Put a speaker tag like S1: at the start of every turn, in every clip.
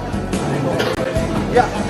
S1: Yeah.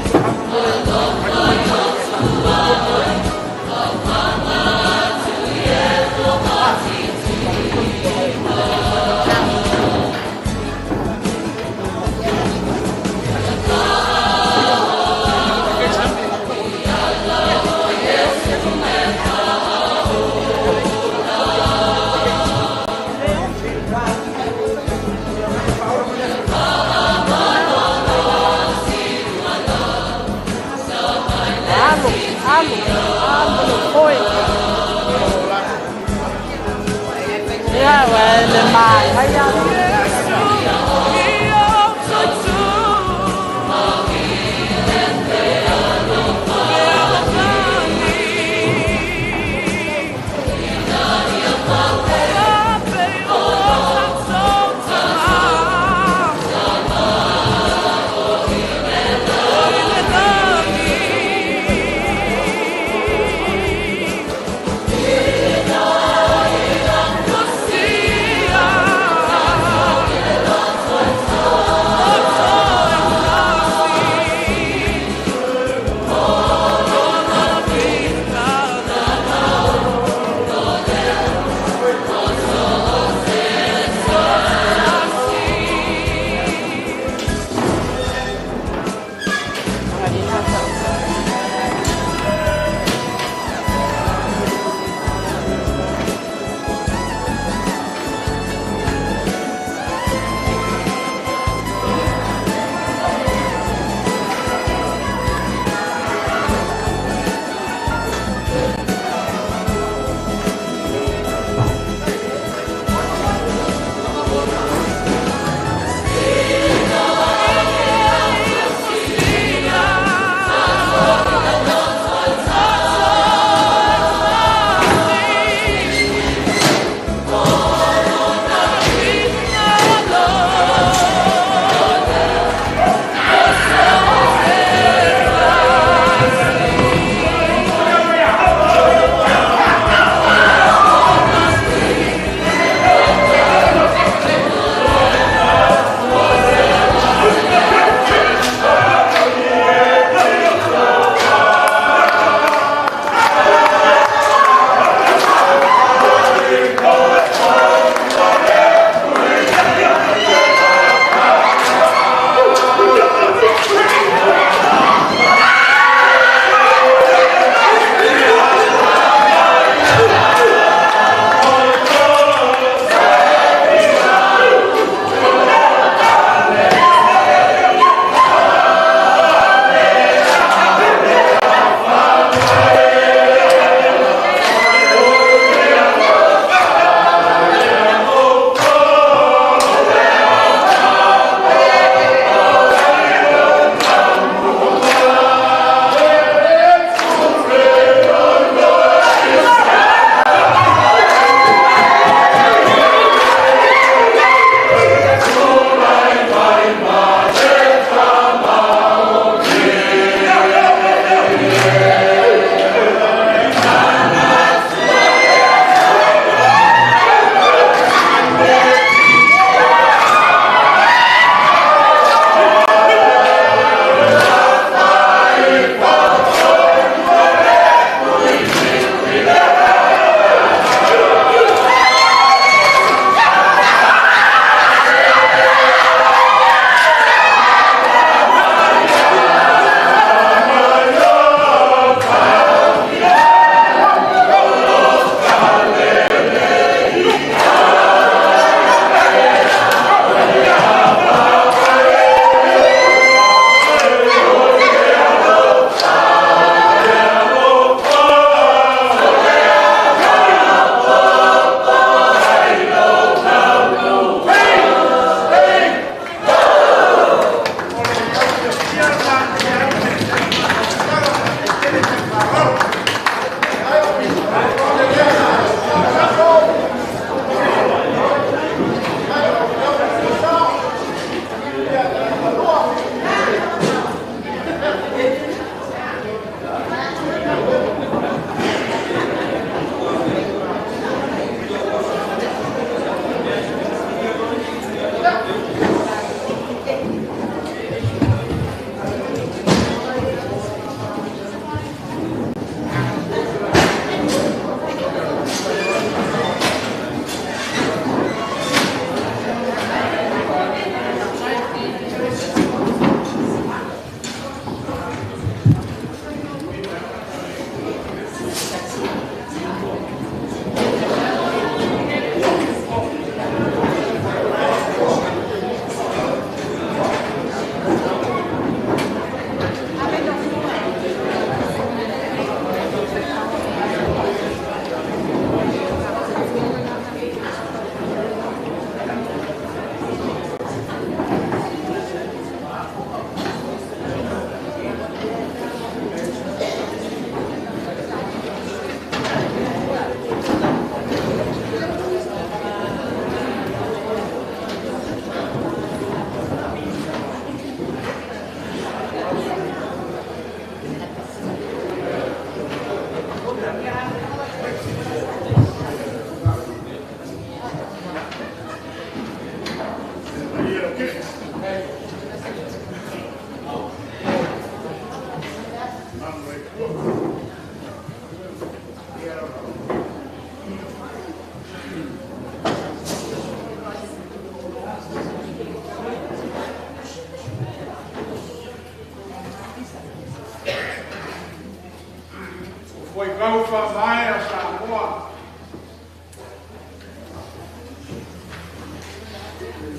S1: Foi faamae a Samoa,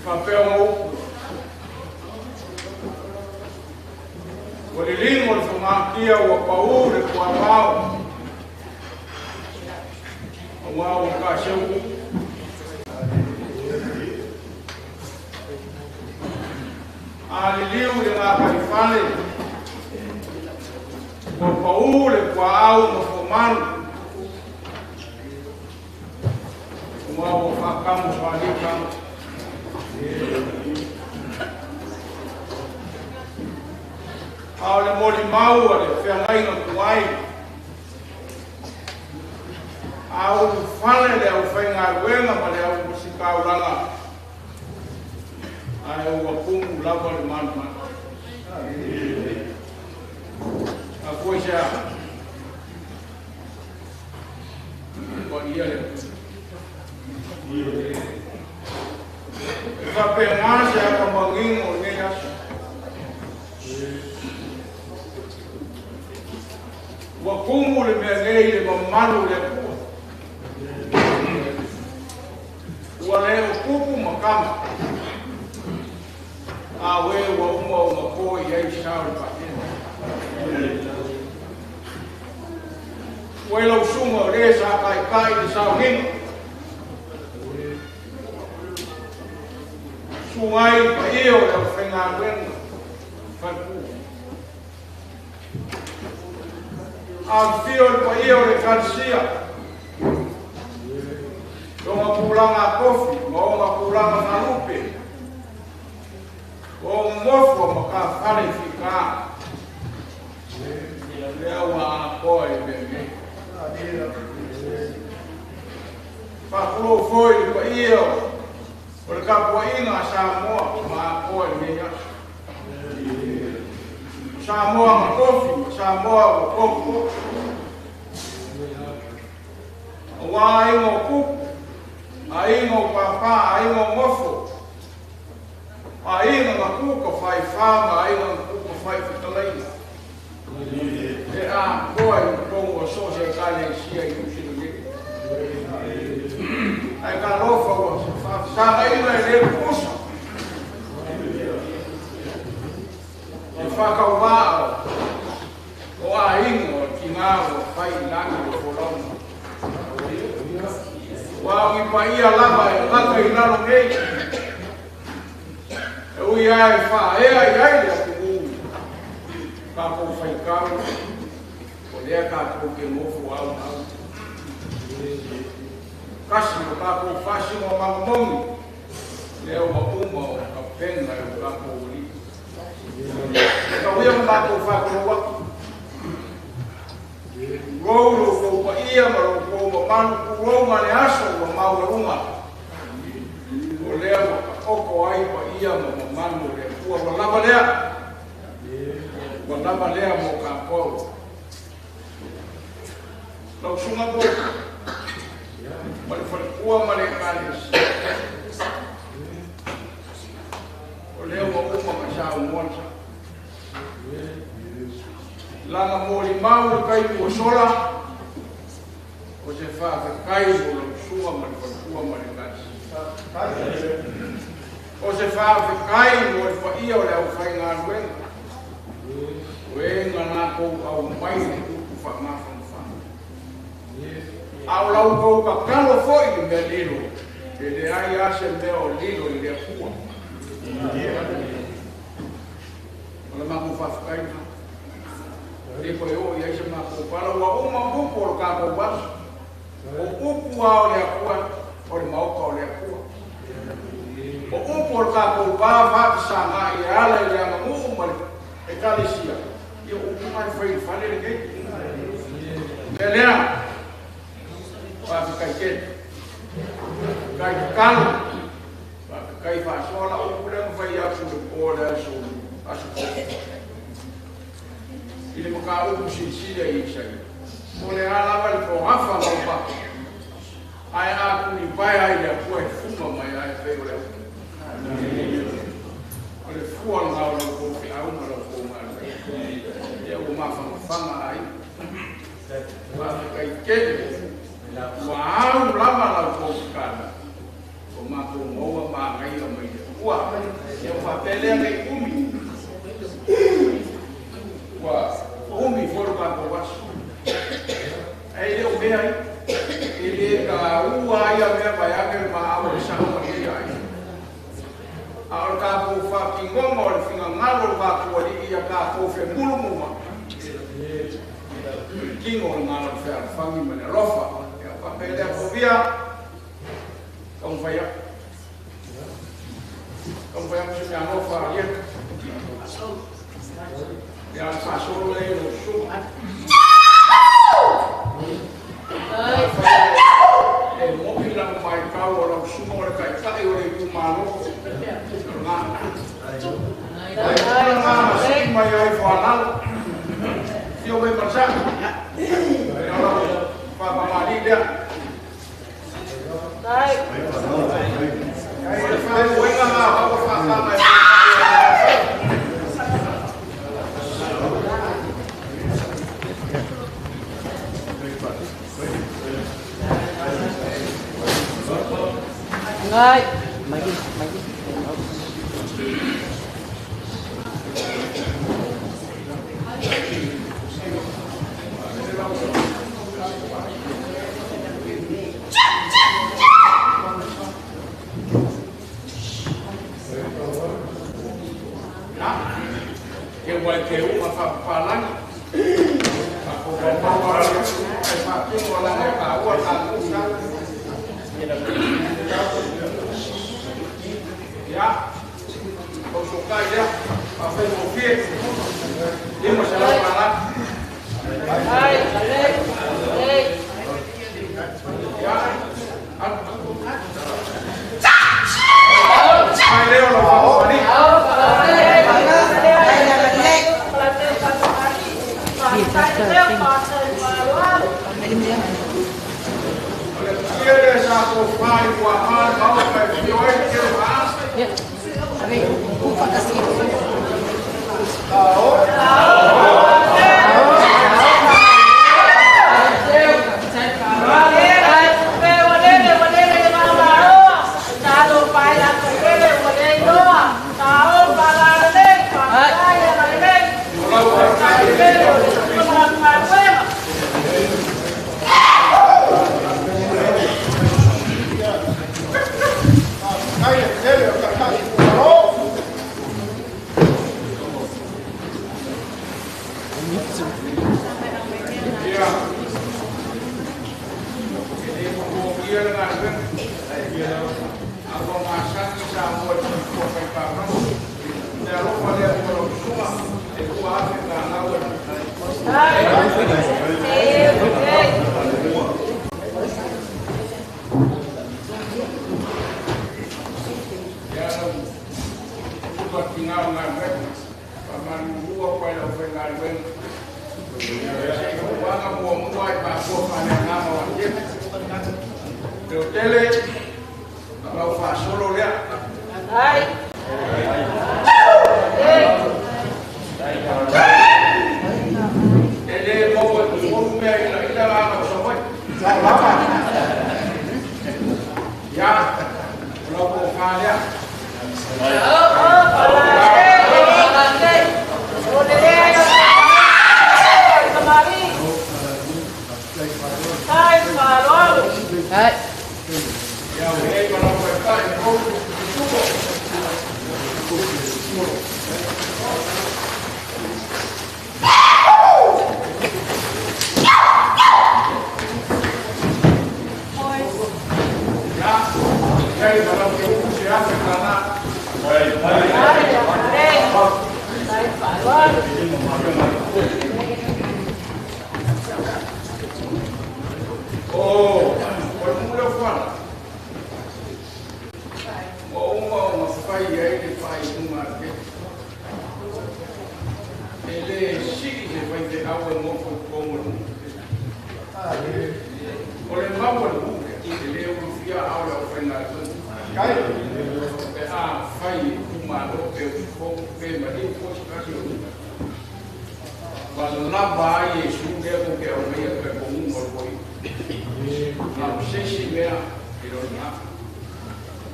S1: faapea ona upu, ua liligo le fogatia ua pau le puamao, aua ua taaseu upu. A liliu le gataifale, ua pau le puaau ma fomalu, aua ua faakamu soalika. A o le molimau a le feagaiga tuai, a ulufale le aufaigaluega ma le auositaulaga, ae ua tumu lava le manumanu. A foi se a? Ua ia le Atua. E faapena se akamauiga o lenei aso. Ua tumu le mea nei i le mamalu o le Atua. Ua le o tupu ma kama. A ue ua uma o mapo i ai sao le patena. Ua e lau sunga o le sa kai kai le sauniga. Sugai paia o le aufaigaluega falepua. Afifio le paia o le Ekalesia, i ona tulaga tofi ma ona tulaga faalupe, o ona nofo ma matafale fita, lea ua atoa i mea nei. Faatulou foi le paia o le tapuaiga a Samoa ma atoa i lenei aso. O Samoa ma tofi ma Samoa ua tofu. Aua aiga o tupu, aiga o pāpā, aiga o nofo, aiga na kuka faifā ma aiga na kuka faifetalaina. E atoa i totonu o so o se Ekalesia i Niu Sila nei. Ae talofa ua faafesagaina e le pusa. E whakawā o aiga o tina ua fai i lagi o folauga. Ua o ni paia lava e gata i lalo nei. E ui ai e whaea i ai le atunuu. Tātou whaikau, o lea tātou ke nofo au au. Kasi o tātou whasino mangamongi, lea ua uma o ka pena e o tātou ali. E kawia ma mātou whaakolo atu. Rou lo kou paia ma lo kou mamalu pulou ma le aso ua maualuga. O lea ua taoto ai paia ma mamalu o le Atua. Ua lava lea. Ua lava lea mo kākou. Lau susuga po ma le falekua ma le Ekalesia. O lea ua uma ma saunoa le sao. Laga molimau le taimi ua sola, o se faafetai mo lau susuga ma le falekua ma le Ekalesia. O se faafetai mo le paia o le aufaigaluega. O e na latou aumai le upu faamafanafana. A o lau tou tatalo foi le mea lilo, e leai lava se mea o lilo i le Atua. O le matou faafetai lena. E le toe oo i ai se matou pala, ua uma upu o le tatou aso. O upu lava o le Atua, o le maota o le Atua. O upu o le tatou va faafesagai e ala i le aganuu ma le Ekalesia, ia o upu na e fai i le fale lenei. Mea lea, faafetai tele. Faafetai tatalo, faafetai faasoa lau upu lea na fai atu i le po o le aso aso. I le ka upu silisili ai Isaia. O le a lava le fogafa ma upa. Ae a kuni pae ai le Atua e fuga mai ai pei o le upu. O le fua lena o lau tou feau ma lau tou galuega. Ia ua mafanafana ai. Faafetai tele. Ua au lava lau tou tatalo. O matou maua magaia mai le Atua. Ia ua faapea lea nei umi. Ua umi foi lo tatou aso. Ae le o mea ai. E le taua ai a mea vaeane le maau o le sao ma lenei aiga. A o le tatou faatinoga o le finagalo o le tatou Alii ia tatou femulumuluai. O le tino lena o le fealofani ma le alofa. Ia faapea lea tovia, taumafai atu. Taumafai atu se meaalofa alia. Ia le faasolo lea i lou susuga. E moni lau maitau o lau susuga o le taitai o le itumalo. O lena. Ai lena na sii mai ai Foalalo. Fio mai Malesa. Ia lau faamamali lea. Ai le faamoega na au faataga e.
S2: Ngay. Mày đi, mày đi.
S1: Ke wai ke uma whapapalangi. Whakawawawara e whakino langa e kāua ka musa. Ia, o sokai lea, whawhai mōfie. Lima se lau pālanga. Ia, Mai leo lau whakawani. O le tia lea sa tō whai ua hāre maua kai whio ai te kero haasa. O lau
S3: Ai le tele o taitai o malo.
S1: Ia, e le momogia le galuega. A ua masani sa mua i soifua faipānoa. Le alofa lea mo lau susuga e 2000 tālau e. Ia lau utuatigā o galuega. Faamalulua pai lau faigaluega. Se i ouaga muamua i paapua faaleagaga o Atiele. Leotele, lau faasolo lea. E le maua i totonu mea ilaila la na o Savaii. Ia, o lau tofa lea. Ia, o lei ma lau taitai o tuko. Ia, ia i ma lau te upu se afe tāna. O, o le mu leo fuana. Ua uma ona fai ai le faaiuga a le. E le sii se faifeau lava ai Iesu lea tou te aumaia pe poguga o le toeaina. Na o se isi mea e le o lena.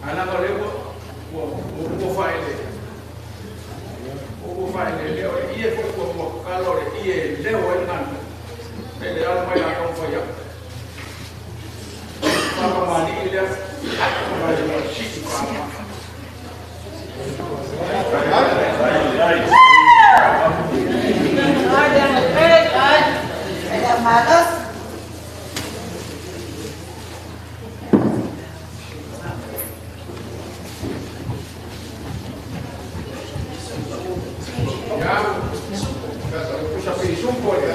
S1: Ae leaga o lea ua ua ua faaeleele. Ua faaeleelea o le ie foi ua ua tatala o le ie e leo ai le galuega. E le alo mai la taumafai atu. Faatamalii lea ma le sii faamama. Ia, pusa feisupo le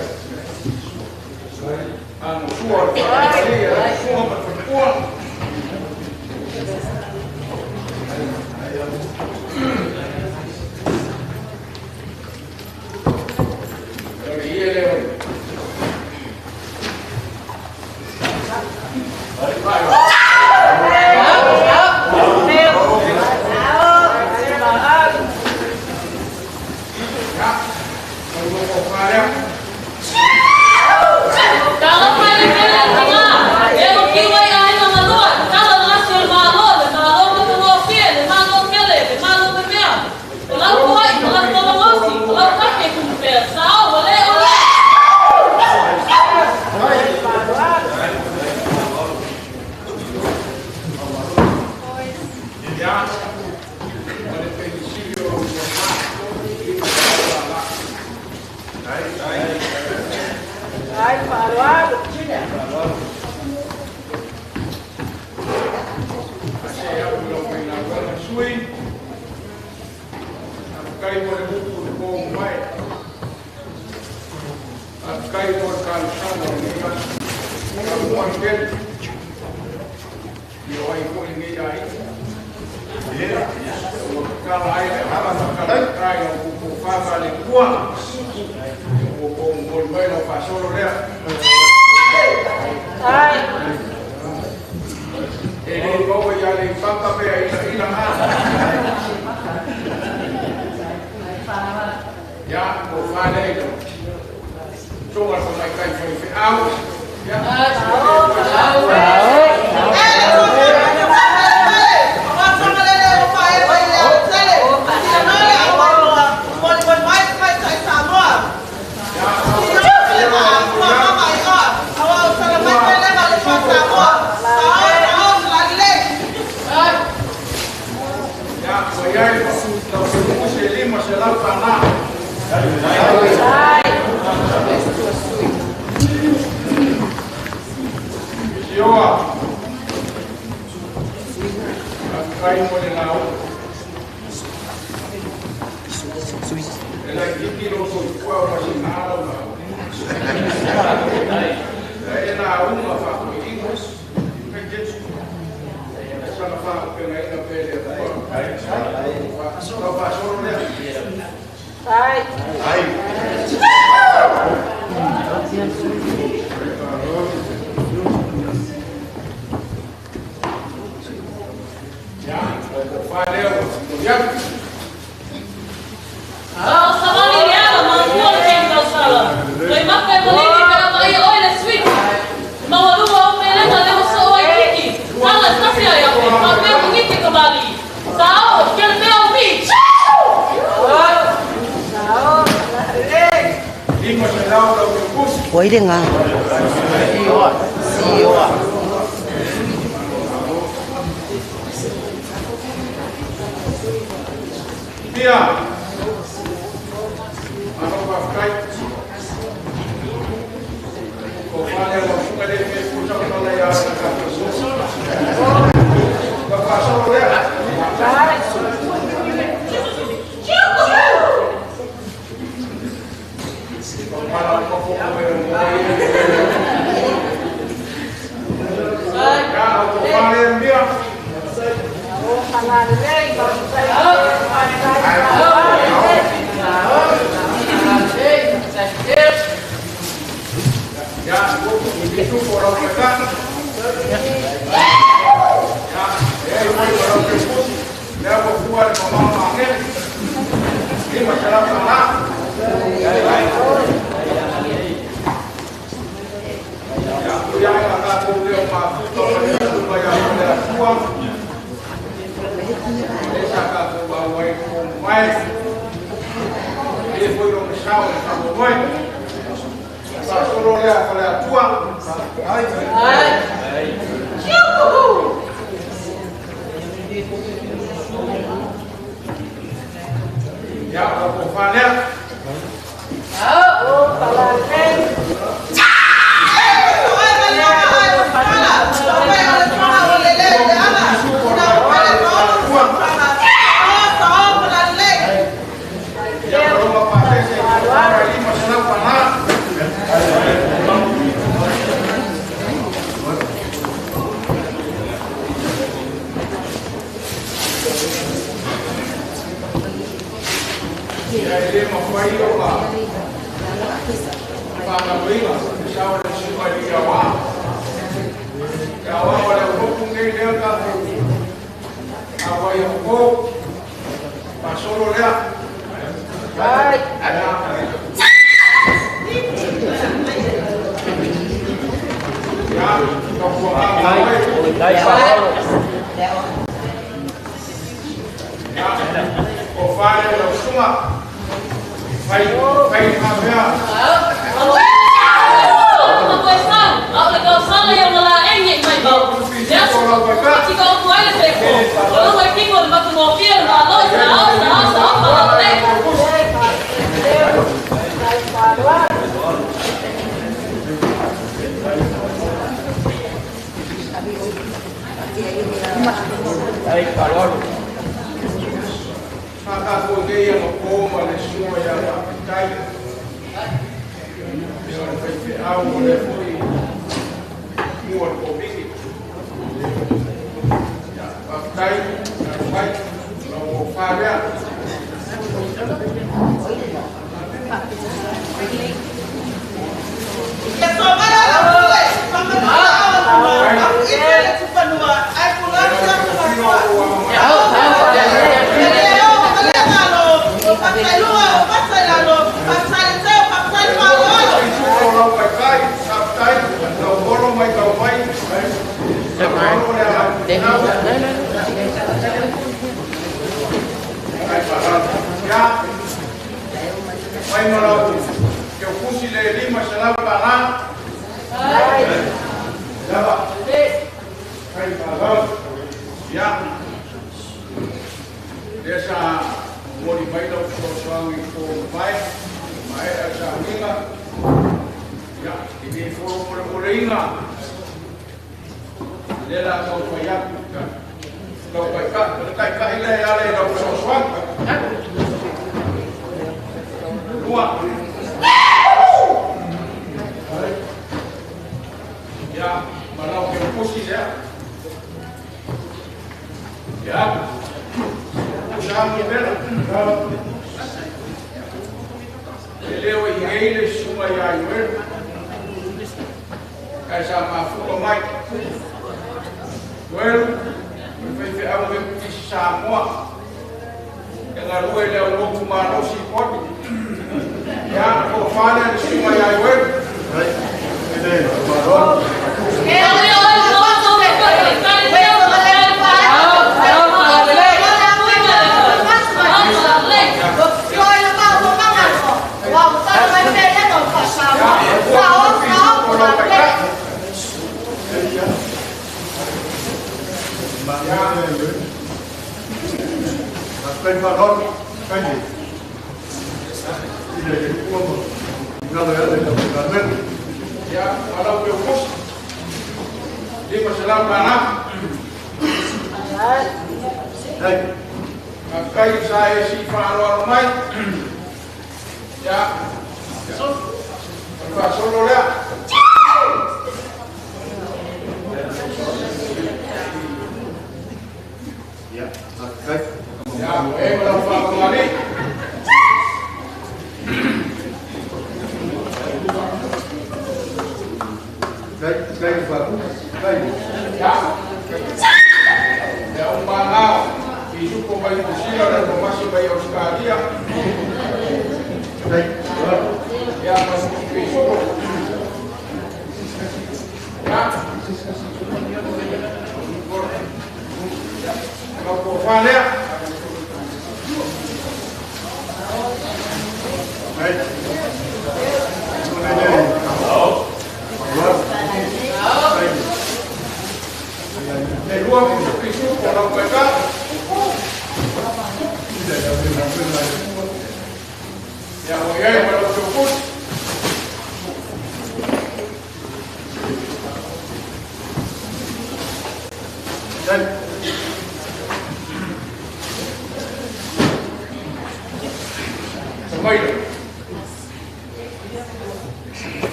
S1: agosua o le faamalii a le susuga ma le faletua. O le ie lea o le Ia, o le tofa lea.
S4: Talofa i le tele o tina, e o kiu ai aiga malua, tala le lasi o le Malo, le Malo matagofie, le Malo tele, le Malo memea. O lau puai, o lau malolosi, o lau kake kumupea, sao ua le o le.
S1: Ia, ma le penisili o lau tofa, i le la. Ase au i lau failauga sui, faafetai mo le upu le po mai. Faafetai mo le talosaga o lenei aso. Taua tele. Ia o ai foi lenei aiga. Ua tatala ai le ala ma talatai lau pupufa faalekua. Ua pomogoli mai lau faasolo lea. E le maua ia Aleipata pe ailaila a. Ia, ua fale i lau susuga le tamaitai faifeau. Ia, ia, ua i ai lau suluusi e $500. Sioa. Faafetai mo le lauga. E laitiiti lou soifua o masina lau lauga. E lauga faatoeaina. E saga faalupegaina pea e le Atua. Lau faasolo lea. Ia, lau tofa lea ua momoli atu.
S4: A o savali le ala ma mua le keiki tausala. Toi maka e maliki pe a vaai oe le switi. Maualuga o pelega le oso o Waikiki. Tala e tasi ai ape, faapea kogiki kamali'i. Sao, kele mea o mi.
S1: $500 lau taupusi.
S2: Ua ile ngā. Sioa.
S1: Ia, malo faafetai. Tofa lea lau susuga le mea pusa o tala ia le tatou Lau faasolo lea. Pala uma fofo mai o mo Ia, lau tofa lea mbia. Ia, itupo lau taitai. Ia, e ai foi o lau taupusi. Lea ua fua le mamao magele. $500. tatou leo mafuta o le atua ia le atua. Le sa tatou auai ko mai. E foi lo sao le famoe. Sa solo le a le atua. Ai. Ai. Ya, o falea.
S4: O falea.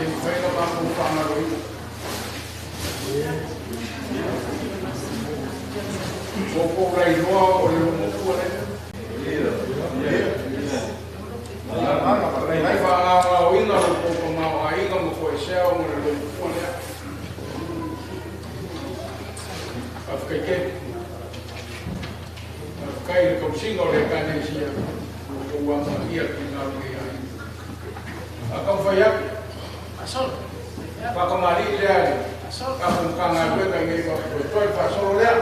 S1: le mafai ona matou faagaloina. Ua outou lailoa o le loomatua lea. Ai faagaogaoina lo outou tamaoaiga ma toesea ona o le loomatua lea. Faafetai tele. Faafetai i le tausiga o le Ekalesia ua outou amanaia tina o lenei aiga. A taumafai atu, faatamalii lea i le tatou Matagaluega ina ia toe faasolo lea.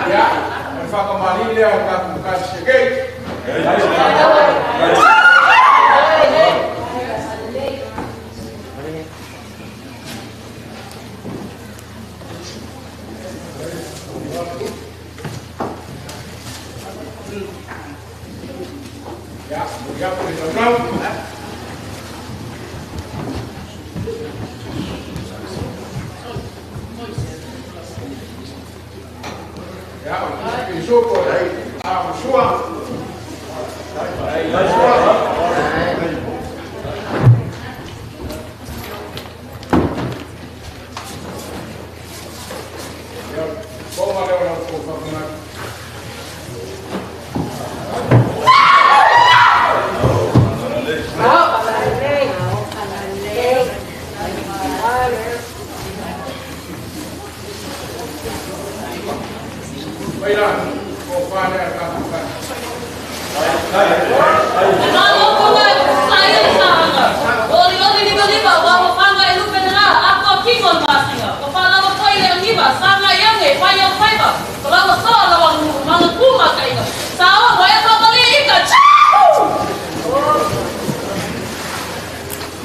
S1: Ia, o le faatamalii lea o le tatou Matagaluega. Ia, momoli atu le naunau. Ia, o le pirisopo a Sua. Ia, toma lea o lau outou faamanatu. Mai la, o fa lea tatou kai.
S4: E malo konga e sa ia le sahaga. O oli oli liva liva, ua mafanga e lupe le la, atoa kingo le masina. Ua whalawa koe le angiva, sanga i ange, whai au whaiva. O lawa soa lawa ngu, manga kuma kainga. Sa o, wa e whakali ika, tchau!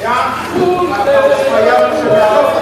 S1: Ia, taumafai atu se meaalofa.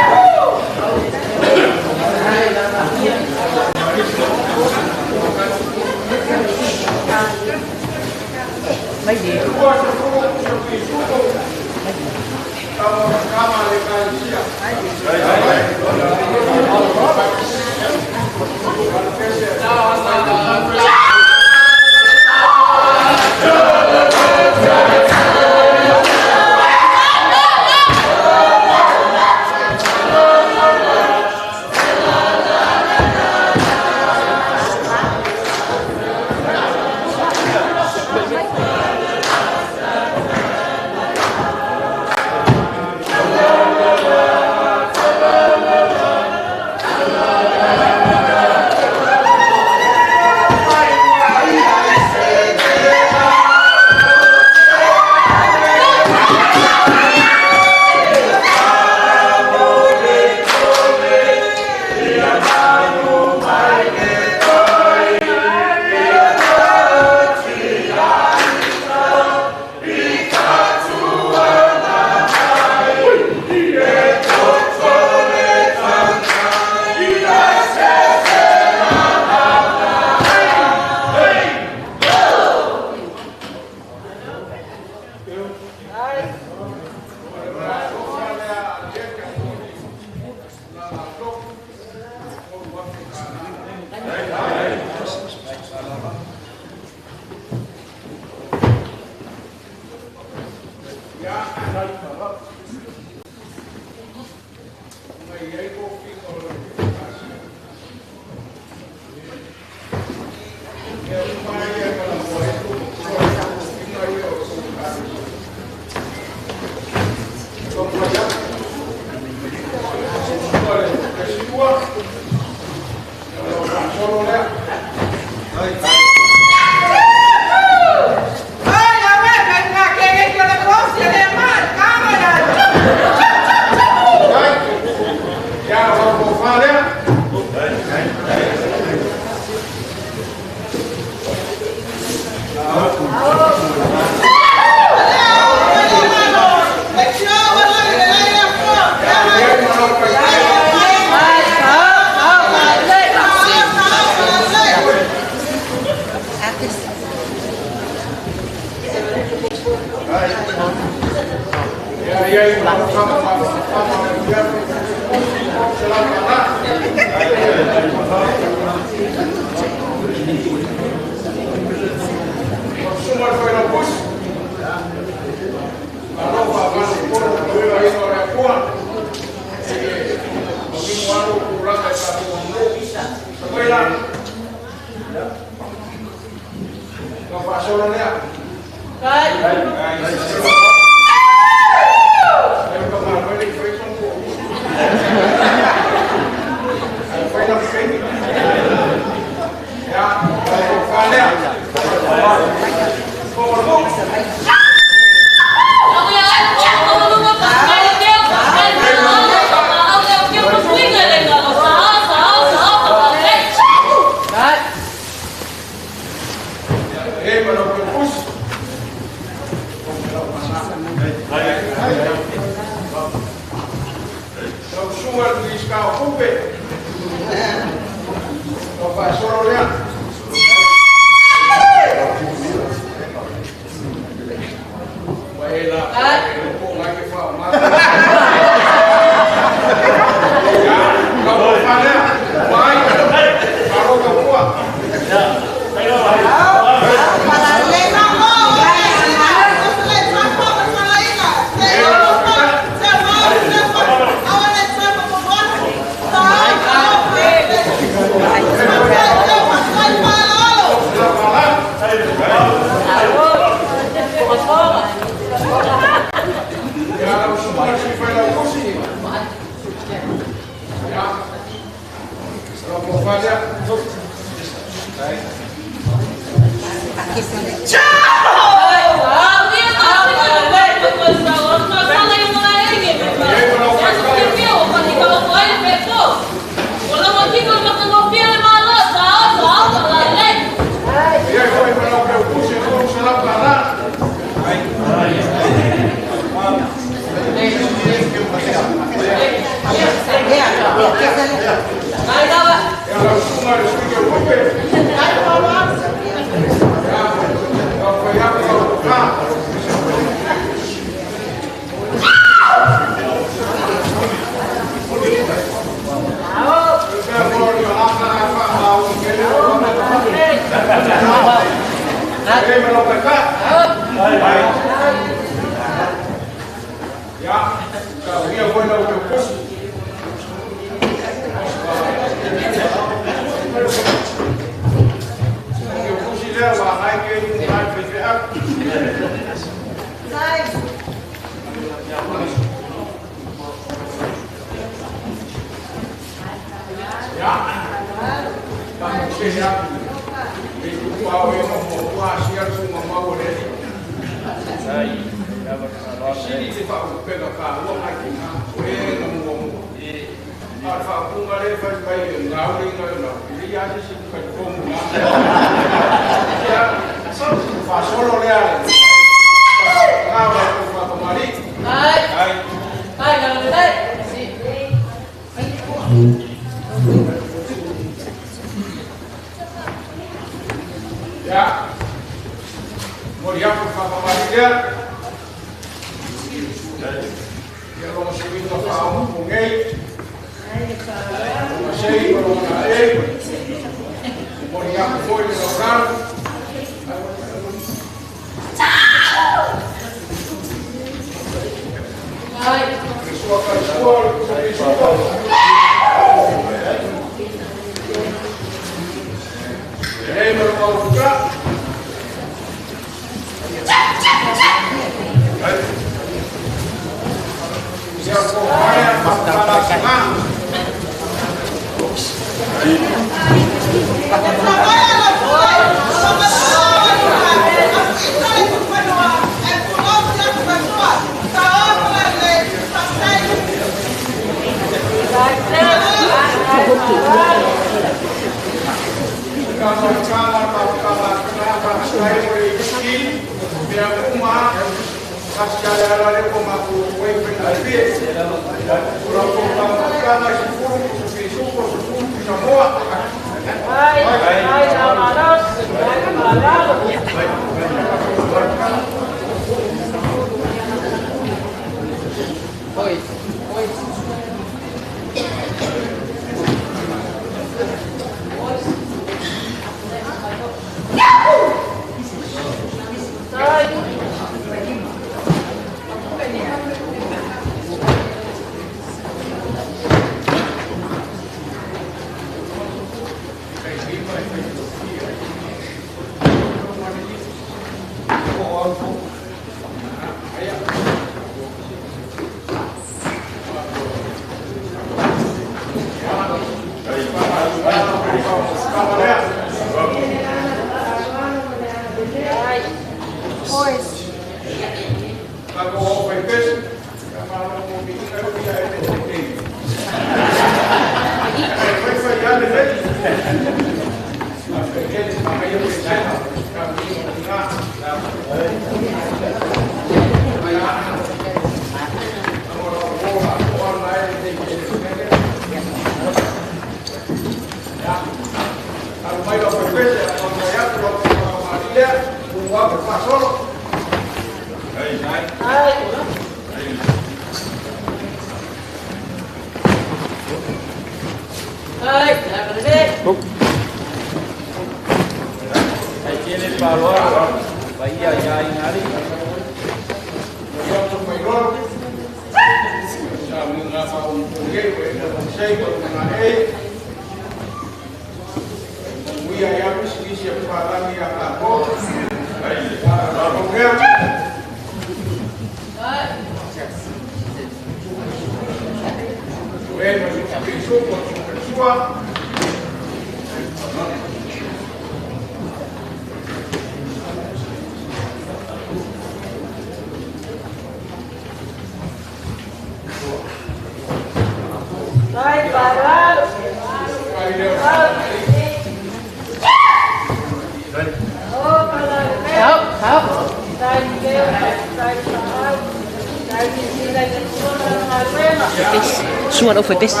S2: Sua lau fepesi.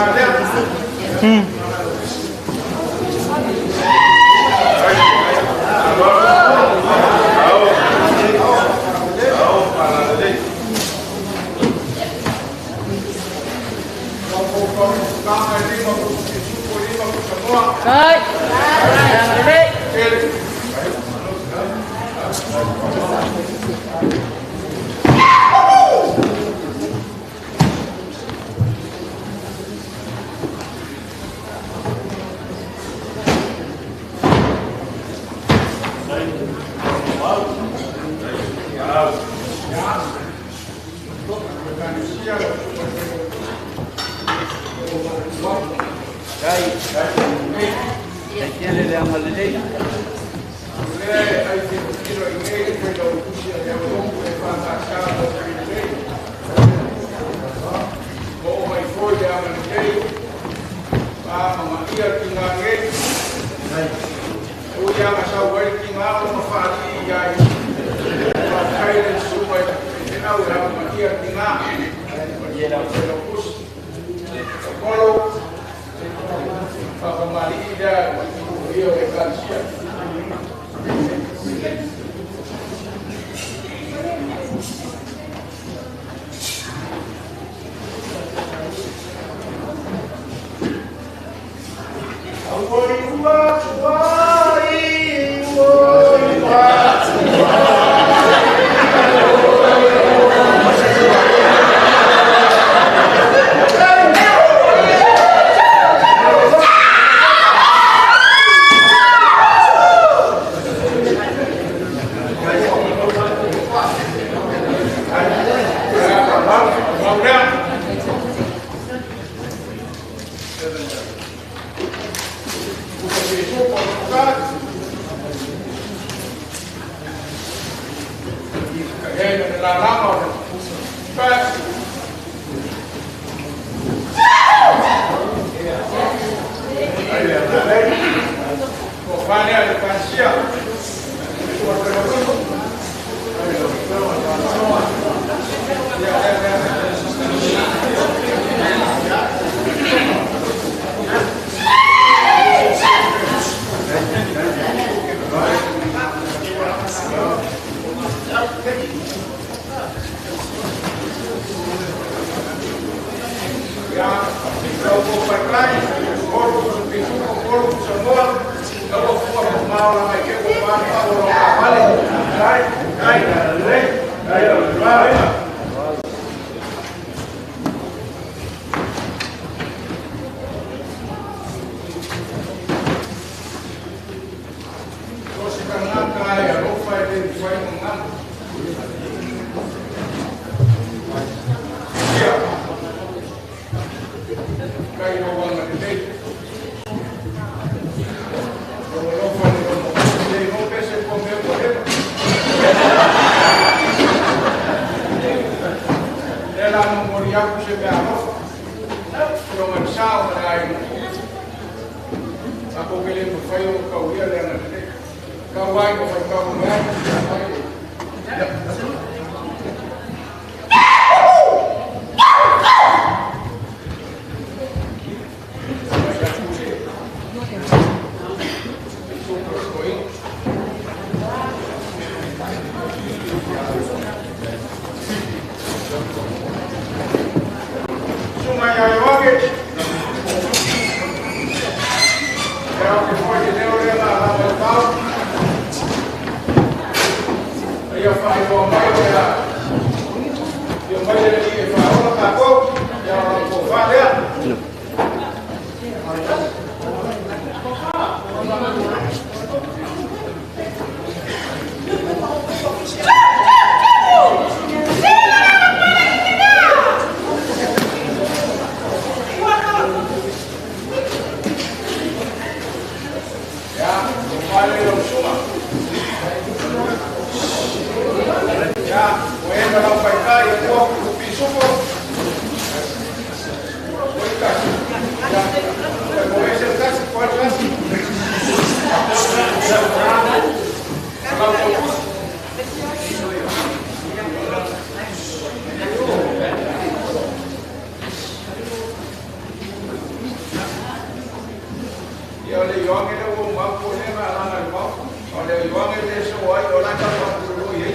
S1: le ioange le ua mapu le ma alanga le mau. O le ioange le so ai o la ka pa ku lo ye.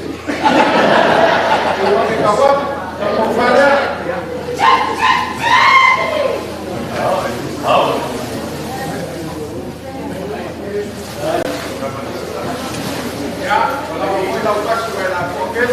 S3: Ioange ka wa, ka mo fara.
S1: Ya, wala mo lau kasi wa la ko ke.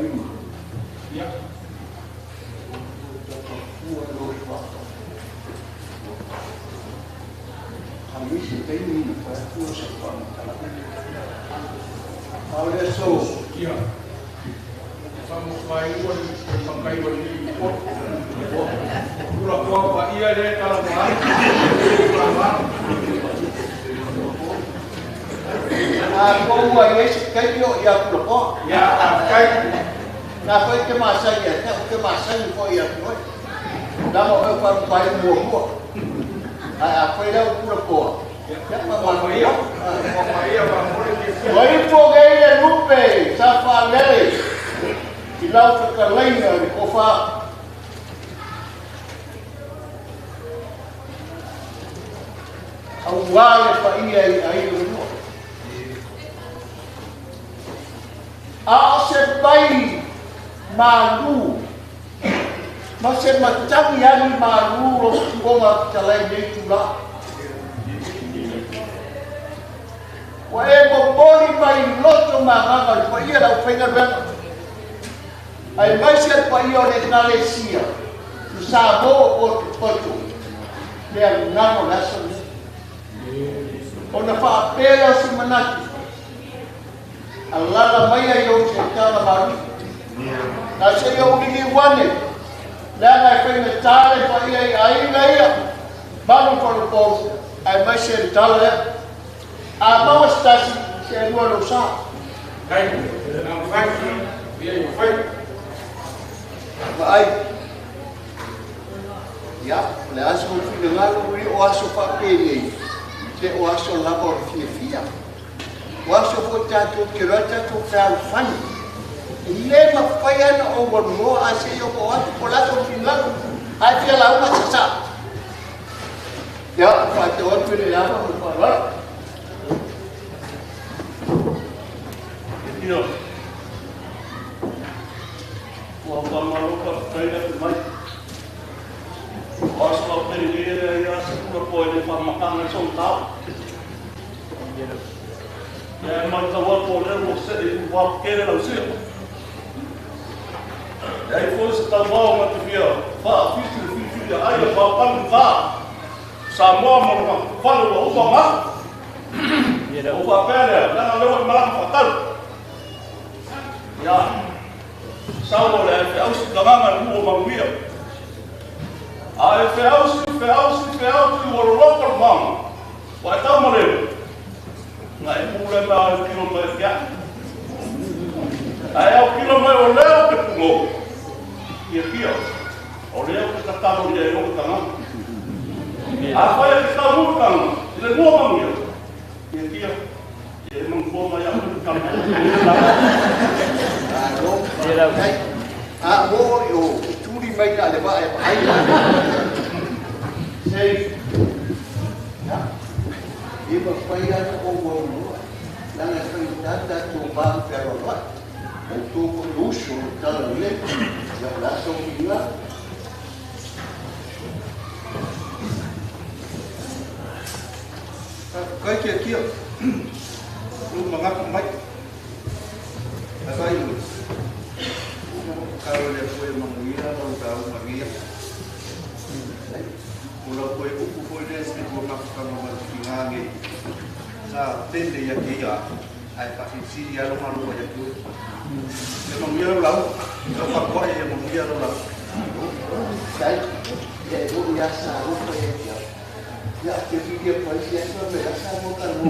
S3: Lima.
S1: Ia.
S3: Ua lo fa. Kamisi taimi na fa ua sa fa tala. Aule so.
S1: Ia. Fa mo fai ua le makai o le ko. Kula koa pa ia le tala mai. Kula ma.
S3: A ko ua i se kai o ia kula ko.
S1: Ia, a kai.
S3: Na foi ke masa ia, te ke masa ni foi ia ko. Na mo e pa pai mua mua. A a foi la kula ko.
S1: Ya ma ma ia. Ma ia ma mo le ki.
S3: Oi po ge le lupe sa fa lele. I lau whakalaina le kofa. Au wā le whaia i ai o mua. A o se pai mālū, ma se matangi ani mālū lo tuonga talai nei tūla. Wa e momoli mai loto magaga le whaia lau whainga ruenga. Ai mai se paia o le Ekalesia, tu Samoa o te poto, le angano le aso nei. Ona whaapela o si manatu, alala mai ai o se tala maru. Na se ia ulili wane, le anga e whainga tale paia i ainga ia, manu whalupolu, ai mai se le tala lea. A maua stasi, se lua lo sa.
S1: Kai, na whai, ia i whai.
S3: Ai. Ia, le aso finangalo uri o aso whapere, te o aso lava o fia fia. O aso fo tātou ke roa tātou whealofani. E le mawhai ana o warumoa a se i o ko atu ko lato finangalo. Ai fia lauma sa sa. Ia, whate o atu le lava o wharawara.
S5: Ia. Ua whamaro ka kaira te mai. O aso a pere lere ia se kura poe le whamakanga son tau. Ia e mai taua po leo o se e ua kere lau se. Ia i foi se tau wao ma te fia wha whiti le whiti ai le wha pangu wha. Samoa ma le whale ua upa ngā. O wha pere, langa lewa i malaka whatau. Ia. Sau le e ausi kanganga nu o manuia. A e feausi, feausi, feausi o loko le manga. Wa e tau mareu. Nga e pule mai au kilo mai kia. A e au kilo mai o leo ke pungo. Ia kia. O leo ke tatalo ia e loko tanga. A whai e ke tau muru tanga. I le mua manuia. Ia kia. Ia e mangfua mai au ke tanga.
S3: A mo o turi mai ka le va e ai. Sei. Ya. E ma fai a o mo no. La na fai tata to ba pero no. O to ko luxo tala le. Ya la so kia.
S6: Kai kia kia. Lu mangaka mai. Ai lu. Karo le koe manguia lau tau mangia. O lau koe upu koe le se kua mafukanga malukinga nge. Sa tele ia ke ia. Ai whakitiri alo malu ia koe. E manguia lau lau. Lau whakoa e manguia lau lau.
S3: Kai, ia e mo ia sa ropa e kia. Ia te whiria pai si atua me asa mo ka mo.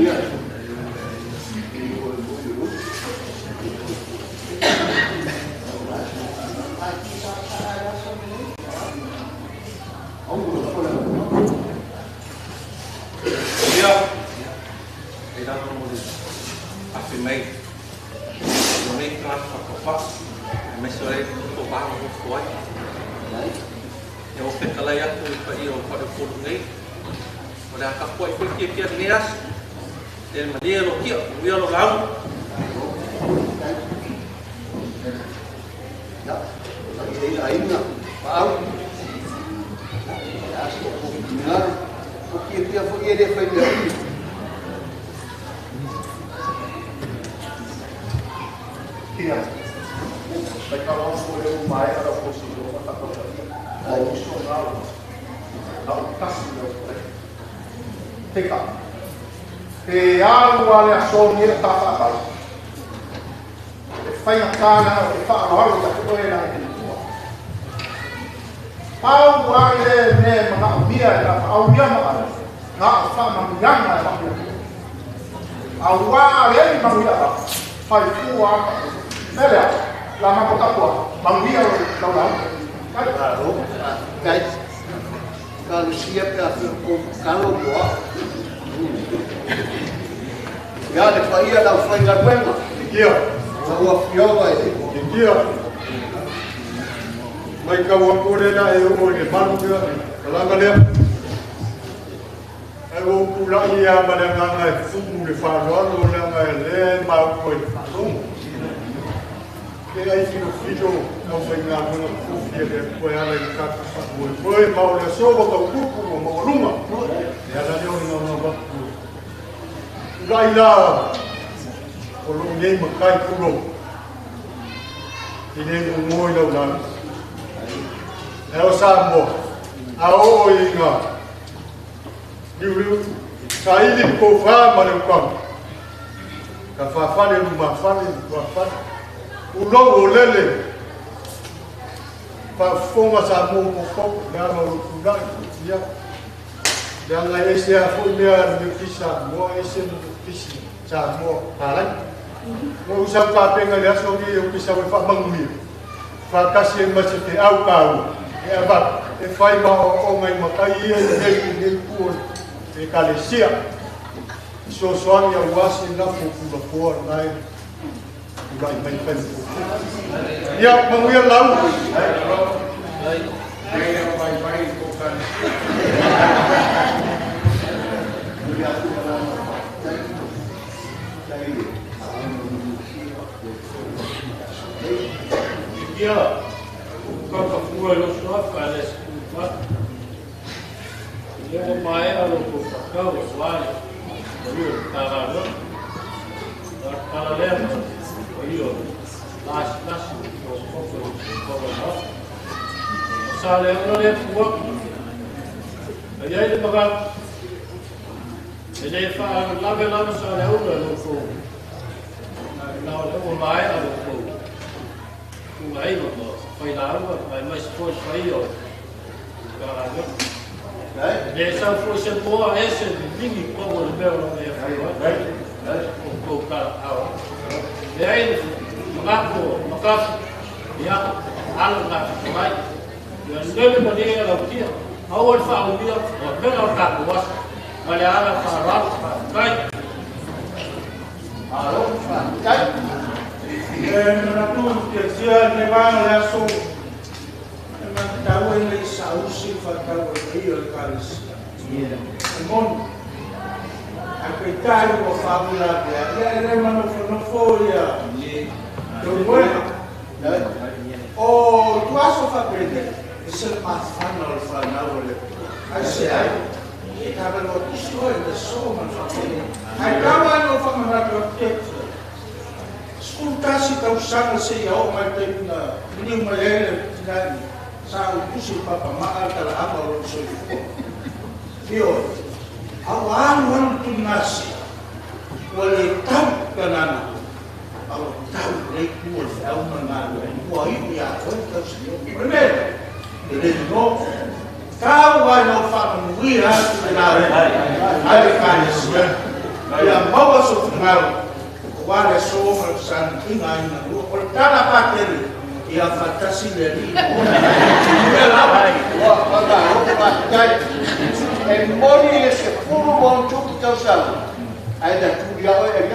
S3: Ia.
S6: Ia. E rano mo le afe mai. O nei tāna whakapa. E mai sore o wānga o fuai. E o whetalai atu i whai o whare kōru nei. O le akapua i whai kia kia nei aso. Te malia lo kia, uia lo lau.
S3: Ya, e ainga, paau. Aso o ngaro, o kia kia fo ia le whai mea.
S5: O uso ngau. Na o tasi leo kore. Teka. Te alu a le aso ni e ta whaapau. E whainga tāna o te whaaloalo ta te oe na e te matua. Pau a le me mana o mia e ta whaau mia maa. Ngā o whaamanuianga e whaamia. A ua le ni manuia a. Whai fua a. Melea. La mako tapua. Manuia o lau lau. Kai.
S3: Kai. Ka lusia pe a whio kalo moa. Ia le whaia lau whaingaluenga.
S7: Kia.
S3: Lau afioga e.
S7: Kia. Mai ka ua kore la e o le malu mea. Kalanga lea. Ai o pulai ia ma le nganga e fumu le whaloalo le anga e le mau koe le whalongo. Ke ai filo filo au whaingaluenga kufi e le koe ala i kaka whamoe. Koe mau le sowa tau kuku o maolunga. E ala leo ni ngā ngā watu. Ulai la o lo nei makai kulo. I nei ngoi lau lana. E o Samoa, a o i ngā liu liu, sa ili ko wha ma le ukanga. Ka whawhale lu mawhale, lu whawhale. Ulou o lele, whafonga sa mō mō le ala o kulai, ia. Le anga ese a fo mea le kisa moa ese mo kisi sa moa halai. Mo usa ka penga le aso ni o kisa we fa mangui. Fa kasi e masi te au kau. E aba e fai ma o ngai makai ia nei nei ku e kalesia. So soani au wasi na fo kula poa nai. Ulai mai fai mo. Ia manguia lau.
S1: Ai vai ko kan.
S8: Ia, kaka fua lo sua fa le skupa. Ia o mai a lo ko fakau o wale. O io tara no. Tara le o io las las o ko ko no. Sa le o le fua. Ai ai le maga. E le fa lave lave sa le o lo ko. Na o mai a lo ko. Ai mo fai laua mai mai foi foi o cara le sa foi se po ese mingi ko o meu no me foi o ko ka au le ai mako maka ya ala na mai ya le mo ni la kia au al fa o mia o me la ka ko was ma le ala fa ra kai
S3: alo fa kai.
S9: E mana tu te tia ne va le aso e matau e le sausi whakau e i o le kalesia. E moni, a koe tai o whaula pea, ia e re manofonofo ia te umoena. O tuaso whapene, e se le mawhana o le whanau o le pua. Ai se ai, e tawe loa tuso e le so man whapene. Ai kawa no whamanatu a te Skultasi tausaga se ia o mai taimina niu mai ai le tinani sa o tusi papa maa tala ama o lona soifua. Ioe, a ua alu alu tunasi, ua le tau kanana, a ua tau lei ku o le feau ma le galuega, ua iu iā oe le tausaga. O le mea, e le no, tau ai nau faamanuia atu le galuega, ai le kalesia, ia maua so finagalo, Wale so ma san inga inga o le tala patele ia fatasi le li o la
S3: wa pa o pa tai e moni le se fulu mo tu tau sa ai da tu ya o e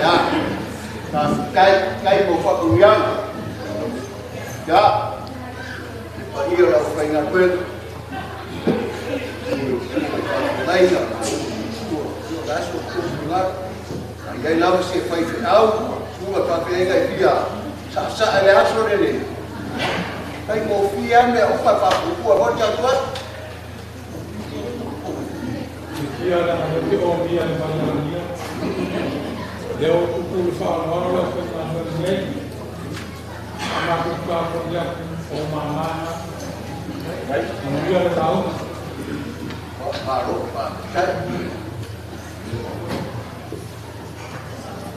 S3: ya ta kai kai mo fa ku ya ya pa io la fa inga kwen lai la aso ai lava se fai au ua ka pe ngai pia sa sa le aso le le kai mo fia me o fa fa ku o ta tu
S9: ia la te o mia le fa ia le o ku ku fa no lo fa no nei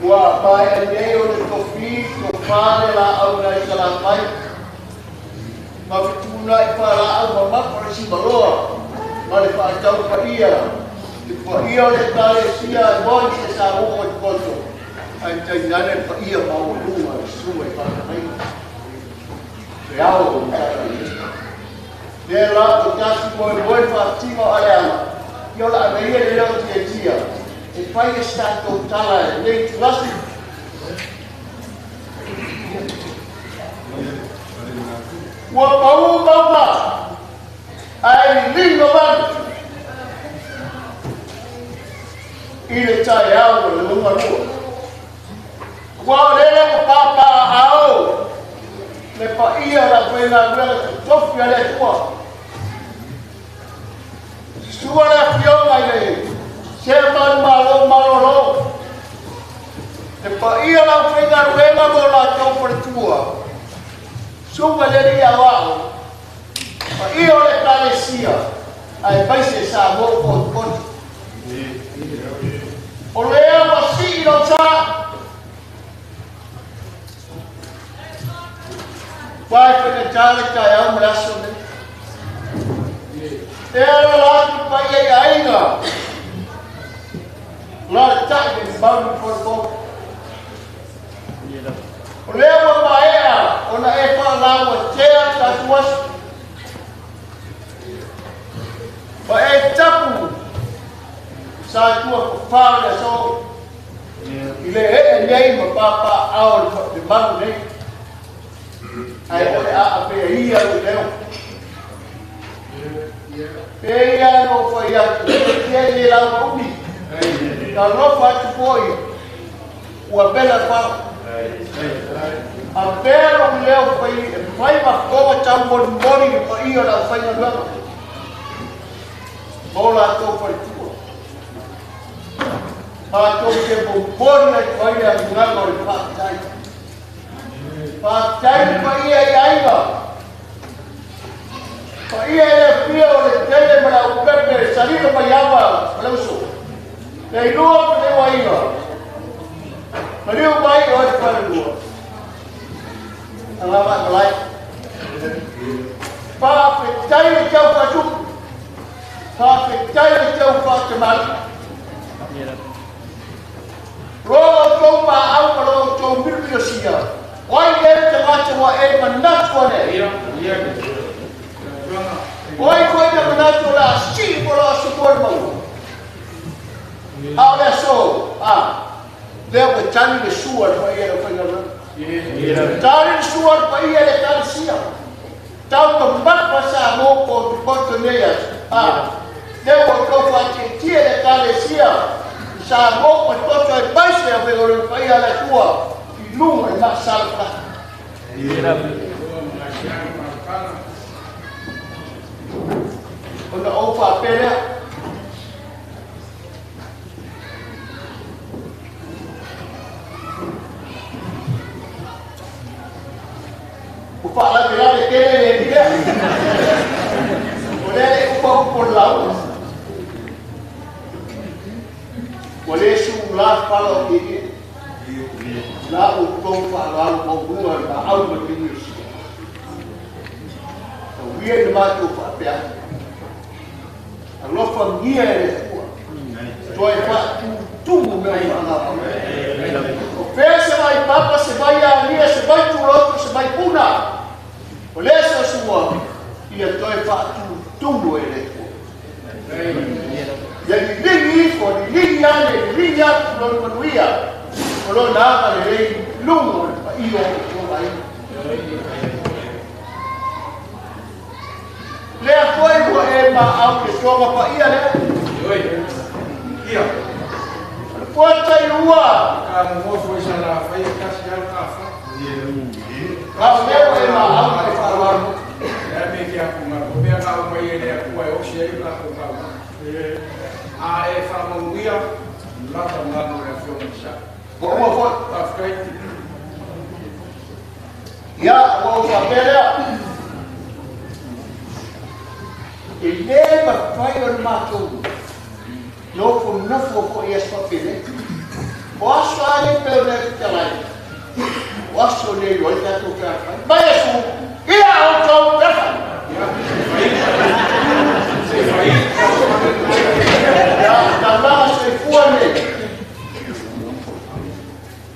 S3: Ua pae nei o le tofi tofale la au nai salafai. Ma fituna i whala au mamafa le simaloa. Ma le whaatau paia. Te paia o le kalesia e moi se sa o te koto. Ai tainane paia maulunga le sua i whaatai. Te ao o tata i. Te la o tasi moe moe whaatinga o aleanga. I ola ameia le leo tia tia. E fai e sato tala e nei tulasi. Ua pau mauma ai linga manu i le taeao o le lugalua. Ua o lele ko pāpā ao le paia la whaingaluega totofi a le Atua. Sua le afioga i le se manu malo malolo. Le paia la whaingaluega mo latou faletua. Suga le ria wao. Paia o le kalesia ai paise sa mo koto. O lea wasi i lo tā. Pai whakatale kai au maraso ne. E ara lātu pai ai ainga. La le tai me maunu poroko. O lea wa maea ona e whaalawa tea tatuasu. Pa e tapu sa tua whawhao le so. I le e nei ma pāpā ao le manu nei. Ai o le a pe ia le leo. Pe ia no whai atu, te le lau maumi. Ka lofa atu poi, ua bela whao. A pera o leo whai, e whai makoa tau moni moni i pa ia lau whai ngā. Mō la tō whai tua. Ma tō te moni ai whai a ngā o le whātai. Whātai pa ia i ainga. Pa ia e pia o le tele ma lau pepe, salila mai awa, ma lau so. Le ilua pa le wainga. Ma liu mai o le whanalua. Anga mai malai. Whāwhetai le tau whatupu. Whāwhetai le tau whātemali. Roa o tō mā au ma roa o tō mirupio sia. Oi le te ngata wa e manatu ane. Oi koe te manatu la si po la so mau. A o le so, a lea ua tali le sua le paia le whainga. Tali le sua le paia le tali sia. Tau ka mapa sa mō ko te poto nei atu. A lea ua tō whatetia le tali sia. Sa mō ko toto e paise a whainga le paia le tua. I lunga i maasala whaha. Ona o whapelea. O whaalawe le kele le nia. O lele upa upo lau. O le su la whala o keke. La o tō whaalalu o bunga ma au ma tingi o sia. O wia i mātou whaapea. Alofa ngia e le tua. Toi whaatutumu mea whaangapa. O pēr se mai papa, se mai ania, se mai tuloto, se mai puna. O lea se sua, ia toi whaatutumu e le tua. Ia ni lingi ifo, ni lingi ane, ni lingi atu lona manuia. O lona anga le lei lunga o le paio o tō mai. Lea koe ua e ma au te tonga paia lea.
S1: Ia.
S3: Puata i ua.
S1: Ka mofo i sa la whai kasi au ka whai.
S3: Ka o lea ua e ma au te wharuaru.
S1: Lea me ki aku ngā. O mea ngā o mai e lea kua e osi ai ka kau kau. A e whamanguia, lata ngā mo le whionga sa.
S3: Ko ua foi.
S1: Whawhai.
S3: Ia, E le mafai o le matou nofonofo foʻi aso faapelei. O aso a nei pei ona e fetalai. O aso nei o ai tatou fealofani. Mai Iesu, ia outou fealofani. Ia taulaga soifua nei.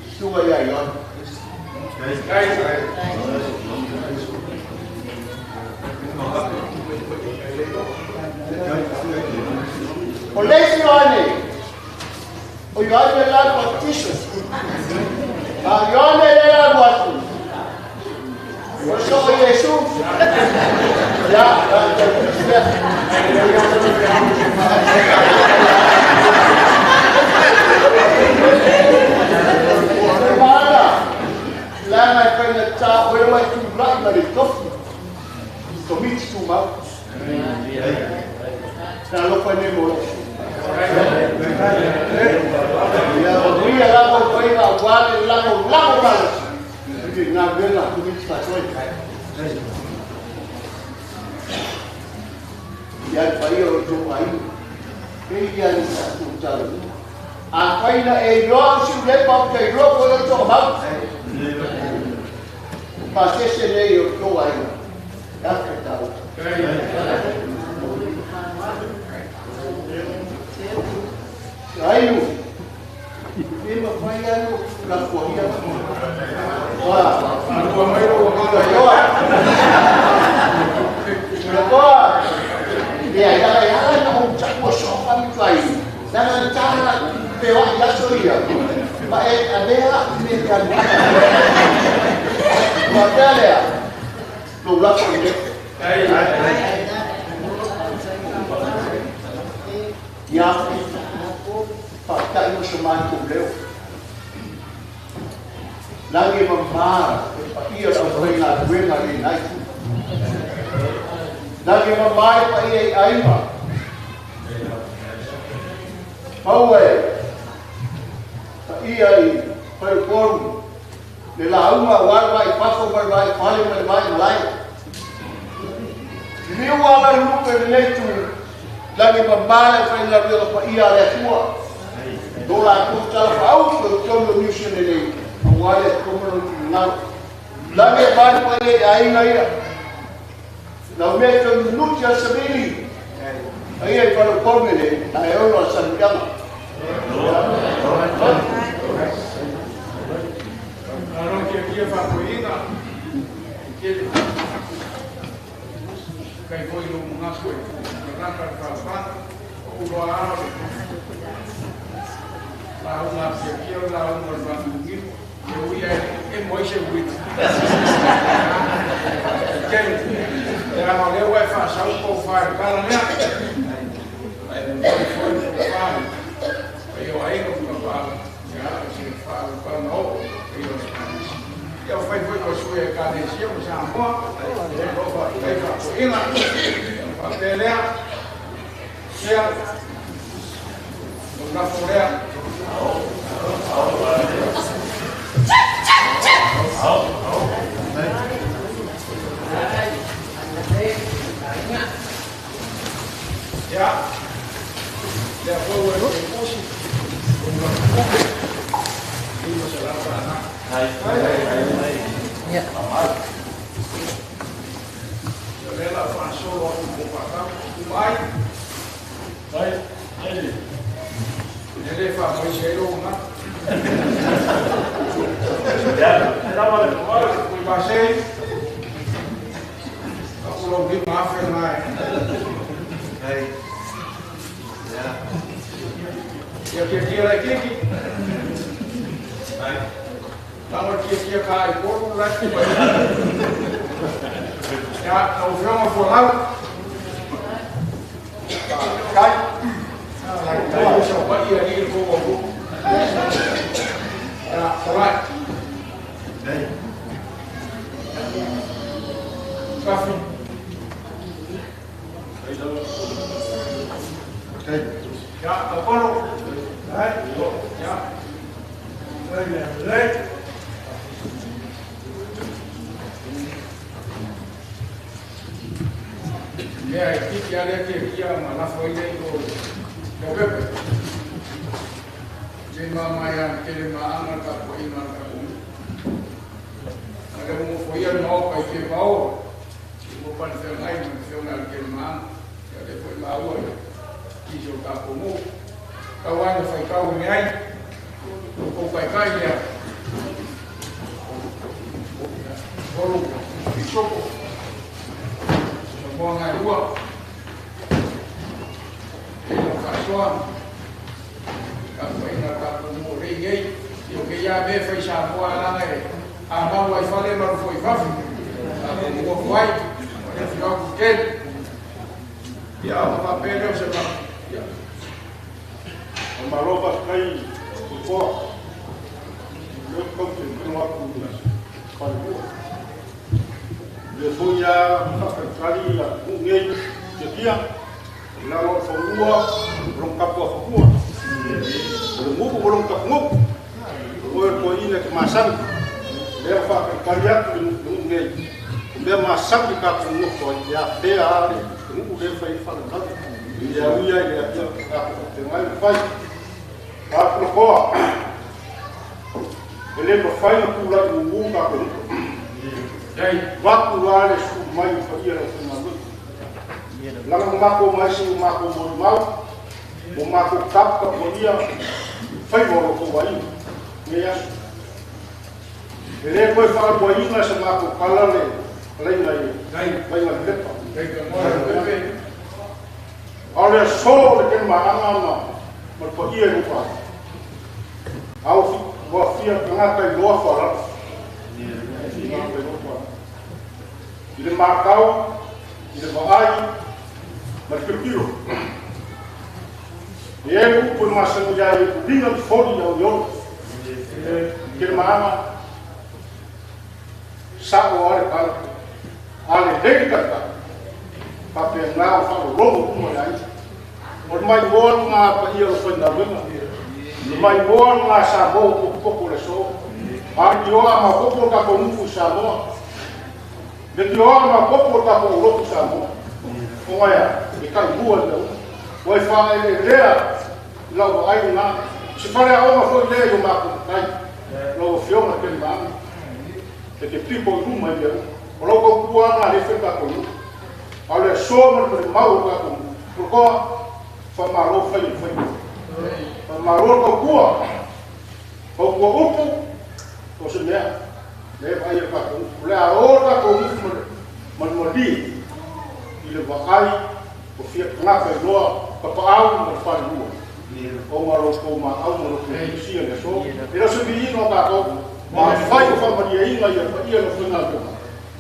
S3: Susuga ia Ioane. O le isi Ioane, o Ioane la Baptista. A Ioane le la atu. O so o Iesu. Ia, o le maana, leaga e faigata o e mai tula'i ma le tofi. Komiti tumau. Na alofa nei mo lou sui. Ia manuia lava o faiva auā le lagolago malosi i le galuega a Komiti Faasoe. Ia le paia o lo outou aiga, pei lava ni tatou talomua. Afai na e iloa au siulepa ou te iloa foi o toamau. O pasese nei o outou aiga, e a ka taua. Ainu, e mafai lava ona lafoaia. Ua, ia, ia, e ala ona ou taua soo faamitū leaga na tala feoai aso ia ma e avea a'u mea te alu ai. Faapea lea, lou lafo i lea. Ia, faafetai mo so matou leo. Lagi e mamā le paia o le aufaigaluega i lenai itu. Lagi e mamā le paia i aiga. Pau e paia i Faleupolu, le lauga aua le vai fafo ma le vai fale ma le vai malae. Liliu ala le lupe i lenei itu, lagi e mamā le aufaigaluega paia a le Atua. Lo latou talafaauto i totonu o Niu Sila nei, aua le Atua ma lona finagalo. Lagi e mamā le paia i aiga ia. Lau mea i tonu nuti a le savili, aia i Faleupolu nei, a e ono a Samuiaga.
S1: Malo kia faafoeina tele kai foi lo manatu e tagata le faafaga o uloa ao le lauga afiafia o le lauga o le faatulugino e ui ae e mo ai se uiga tele leaga o lea ua e faasau pou fa i le tala lea ae momoli foi le tofa i paia o aiga ma tapaau ia o se faalupaga oo paia o le Ekalesia. Ia o fai foi ma sui a Ekalesia ma Samoa o lo o faafetai faafoeina ona faapea lea ia lou lafo lea. Ia, lea foi ua e osi, lou lafo tupe, 500 aga.
S2: Ia.
S1: Ia o lea o le a faasolo atu mo faatau. Uma ai. E le faamaise ai lou manatu. Tuivase, o lou 5,000 lena e. Ia tiatia laitiiti. Tago le tiatia ka ai tolu la e mai. Ia, lau Afioga Fualau. Kai. Tai o sa pai ia li ko o. Ia, talai. Kafi. Ia, Taupolo. Ia. Mea e tiki ale ke kia ma lafo ile o Leaupepe. Le mama ia tele maanga ka po ina ka ko. Ale mo fo ia no pa ke pao. Mo pa le ngai mo fe na ke maanga. Ya le fo ma ua. Ki so ka ko mo. Ka wa ni fai ka o ni ai. Ko kai kai ya. Olu bishopo. Mo ngai ua. E lo kasoa. Ka fai na ka ko mo rei nei. Io ke ia me fai sa mo ala ngai. A mau ai fale ma fo i fafi. A ko mo fai. O le fio ku ke. Ia o pa pele o se pa. Ia.
S5: O maloba kai o koa. Le kau te no aku kai mo. Le foi a whakakari a kungei te kia, la lo whanua, rong kapua whakua. O le ngupu o rong kapu ngupu. O e koe ina ki masani. Lea whakakari atu le ngungei. O mea masani ka ku ngupu ai ia pea ale. Te ngupu le whai whalanau. Ia uia i lea pia ka te ngai whai. Ka kura koa. E le mawhai na kūlai ngungu ka ku ngupu. Watu ale su mai o whaia rau whanau. Langa mako mai si o mako mori mau, o mako kap ka poia, whai waro ko wai, me asu. E le koe whakapoaina sa mako kala le, leina i, leina lepa. A le so le ken maanga na, ma paia i upa. Au wa fia tangata i loa whara. I le mākau, i le vaai, ma le piripiro. E e upu e masangi ai e ulinga li foli au i olo. Ke le maanga, sa o ale kala, ale lei kata, pape ngā o wharo rongo kuma ia i. O le mai moa ngā pa ia lo whaina winga. Le mai moa ngā sa mō poko le so. A ki oa ma popo ka ko nuku sa moa. Me ki oa ma popo ka ko uroku sa moa. O ngaia, e kai mua le u. O e wha e lea, lau ai ngā. Se whare a oma foi lea i o mako kai. Lau o whionga ke maanga. Te te pipo i ruma i lea u. O lau kau kua ngā le whai ka ko nuku. A lea soa mana pere mau o ka ko nuku. Porkoa, wha malo whai e whai. Wha malo kau kua. Kau kua upu, o se mea, le vai e ka ko nuku. Le a o ka ko nuku manumali i le vaai o fia tangata i loa papaau ma le whalua. O ngā rau kou mā au ma rau kou sia le so. E rau se viino o tātou, ma whai o whamaria inga ia wha ia no whainga tōna.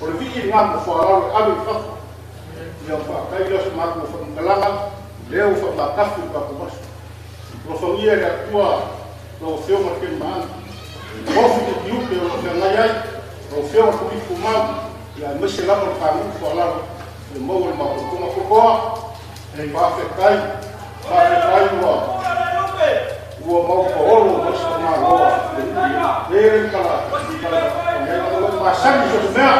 S5: O le vii ngā mo whaarau le ave i whafu. Ia whaakai leo se māku o whakamkalanga, leo whamatafu i kākou masu. Ro whangia le atua ro whionga ke maana. Ofi te tiupe o lo whangai ai, ro whionga kumifu mau, ia mese lapa le whangu whaalaro, le mau le makokonga kokoa, whawhetai, whawhetai ua, ua mau paolo mese ngā loa. Le kala, kala, kala, masani so se mea,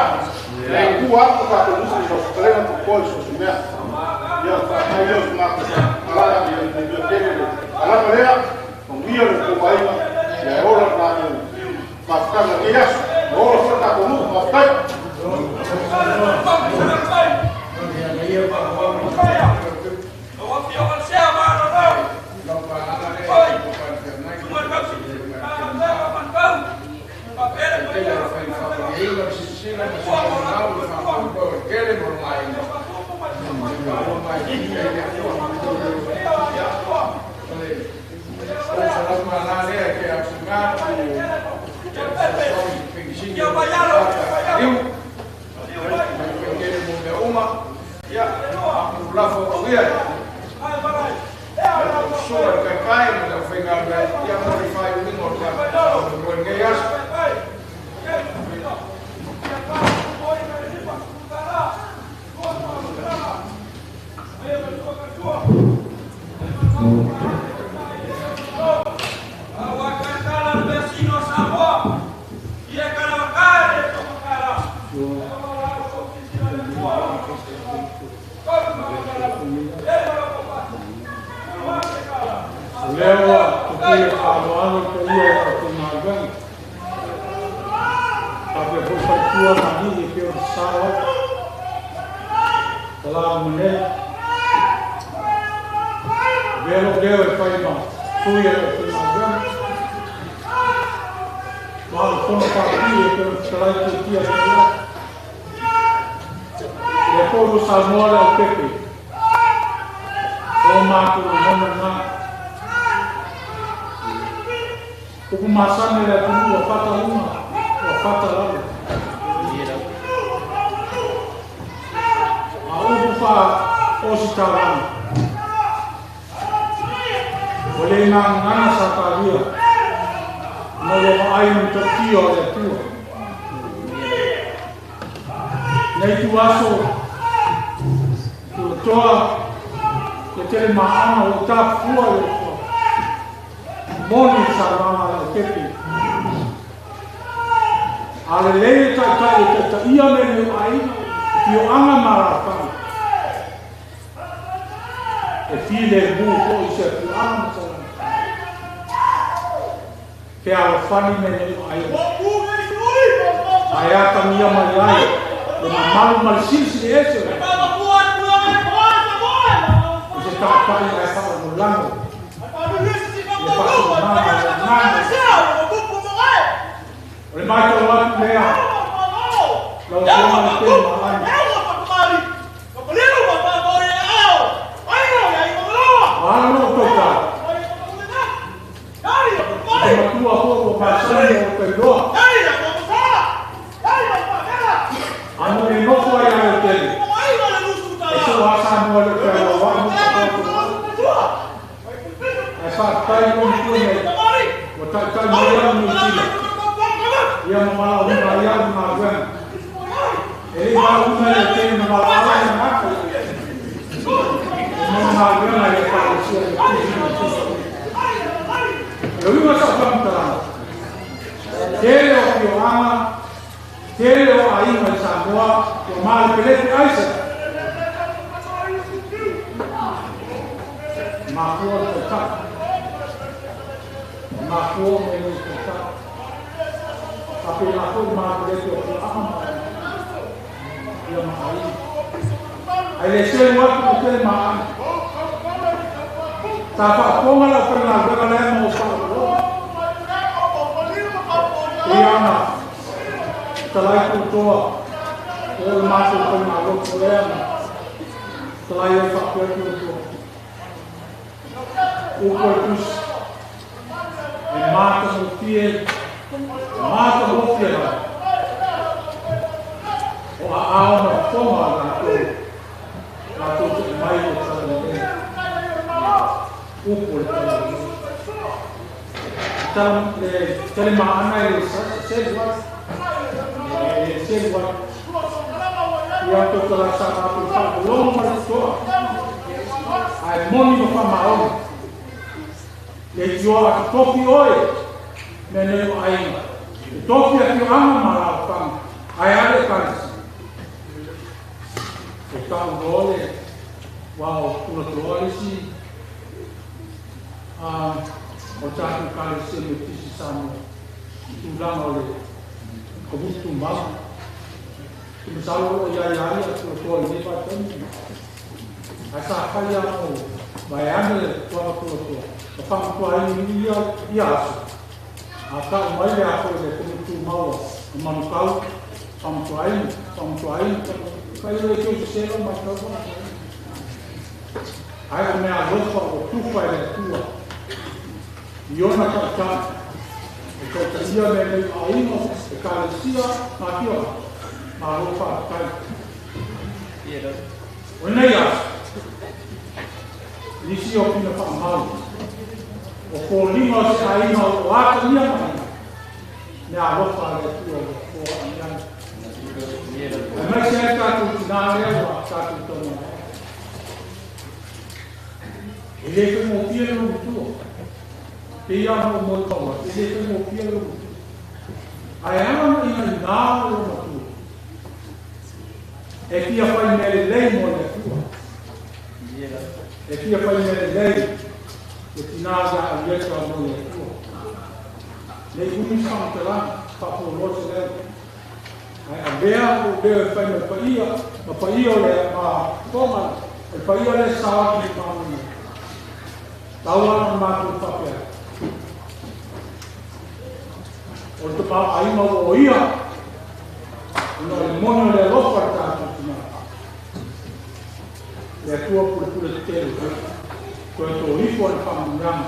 S5: le kua aku tātou musu i whakalenga kokoa i so se mea. Ia whaakai leo se māku, alaka ia mea kere le, alaka lea, manguia le kōwainga, ia e ora ngā e mawhakanga nei aso, e ora whaka ko nuku mawhakai.
S8: Leo te aloalo te ia o te ngāwenga. Ka pia fo whaitua ngā ni e pia o sawa. Te la mane. Velo leo e whai ma tui e o te ngāwenga. Wā le fono whakui e pia o te lai te tia te ia. E pōru sa moa leo pepe. O mātou o mona ngā. Upu masane le atunu ua fata luma, ua fata lalo. A upu wha osi tauranga. O le ngā ngana sa tāria. Na ua maai ni tokio o le atua. Nei tu aso, tu toa, te tele maana o tā fua i o. Moni sa ranga le kepi. A le leie taitai e tata ia me leo aina, e pio anga marapanga. E file mu ko i se pio anga masalanga. Te alofani me leo aina. Ai ata mia mai ai, e mamalu malisisi ese. E se taitai ai pa o mulango. O le mai tau atu lea, lau suama le tele maani. Ala no tau. Te matua fo o masani o te loa. Ano le nofo ai ai o tele. E so asa mua le te lau wa mo ka tau. Ai sa tai mo ni nei. O tai tai mo ia ni tila. Ia mamala o nga ia nga gwen. E le ba una le tele na mala ala na maka. Mo nga gwen ai pa o sia le tele. E uiga sa whamtaranga. Tele o pioanga, tele o aiga i Samoa, o maale pelepe aisa. Mafua le tautai. Mafua me le tautai. A pēlā foi maale pelepe o pioanga ma ia maai. Ai le selu atu o tele maana. Ta whaaponga lau wharinga wera lea mo whaakaloa. E ana, talai koutoa, o le mātou wharinga roto lea na, talai e whaapea koutoa. Upo e tusi, e māta mō fie lai. O a ao na whonga ngā tō te mai o tala nei. Upo le tala nei. Tale maana e selu atu. E selu atu. Ia tō tala sa mātou whakalongo ma le toa. Ai moni ma whamaoni. Le tioa atu tofi oe me nei o ainga. E tofi atu anga ma lau whanga. Ai ale kanisi. O tau role wā o kura toa isi. O tātou kare se me tisi Samoa. I tūlanga o le komutu mau. Te masalo o ia ia ia kura toa i nei wātani. Ai sa whai ana o mai ane le tuanga kura toa. Ka whangatua ai i ia aso. A tau mai le aso le komutu mau o manukau. Whangatua ai, whangatua ai. Kai le keu te selo mai tau whangatua. Ai o mea alofa o tufa e le tua. I ona tautai, e tautaia me nei ainga, e kalesia, ngā pia, ngā lofa a tai. O nei aso, nisi o pina whaamau, o kōlinga o se ainga o ata ia mai, mea alofa a le tua o kōa aniana. E mai se ai tātou tinā lea o a tātou tōna. E le whengo pia le mutua. Te ia mo mo taua, te le whengo pia le mutua. Ai ana mo ina i ngā o le matua. E fia whai mele lei mo le atua. E fia whai mele lei.
S1: Le tina ia Alieta mo le Atua. Nei umi whangatalanga, whapolote leo. Ai avea o leo e whai mai paia, ma paia o le ma tonga, e paia le sawa ki maamuna. Tau ana mātou whapea. O le tupau aima o ia, ona o le mono le alofa le tātou tina. Le Atua pule pule te tele. Koe tō ifo le whangamunanga,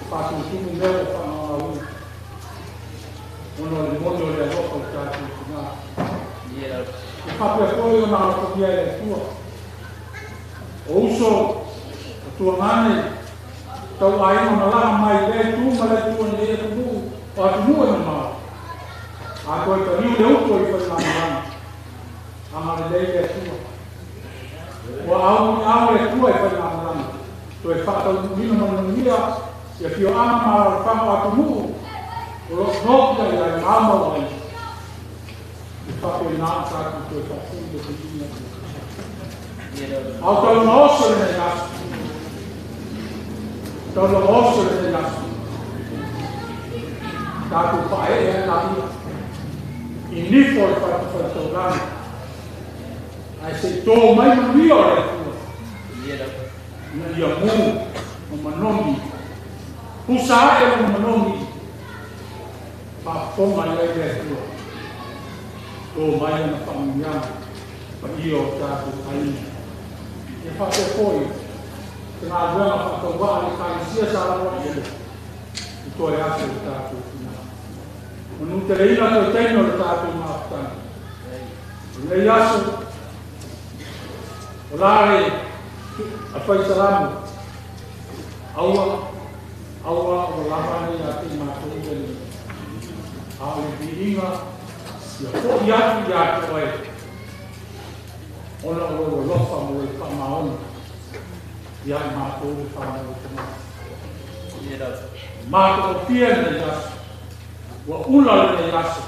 S1: o whātūtumu mea o whangaunga. Ona o le mono le alofa le tātou tina. E whapea koe o nā alofa e le Atua. O uso, o tuangane, tau aina malaha mai le tu ma le tu ni e tu o atu mu e mamao. A koe ka niu le uto i whai ngā Anga le lei le Atua. Ua au ni au le Atua i whai ngā Toe whakatau nina manuia, ia whio ama mara whango atu mu, o lo nokia ia e maumau ai. I whapea nā tāku toe whakū le te ina. Au tau na oso le nei aso. Tau na oso le nei aso. Tāku whae e nā ia. I nifo le whakatau Ai se tō mai manuia o le Atua. Ina ia mū, ma manomi. Pusa ae ma manomi. Whaafonga ia i le Atua. Tō mai ana whangianga, pa ia o tātou aina. E whapea koe, te ngā ruanga whakawā le kālisia sa rawa i ele. I toe ase o tātou tina. Manu te leina tau teina o le tātou ngā whakatanga. O nei aso, o lare a whai salamu, aua, aua o lava nei a te mātou i ele. A o le viinga, ia fo i atu ia te oe. Ona o lo lofa mo le whamaona. Ia i mātou le whanau o te mātou. Mātou o pia nei aso. Ua ula le nei aso.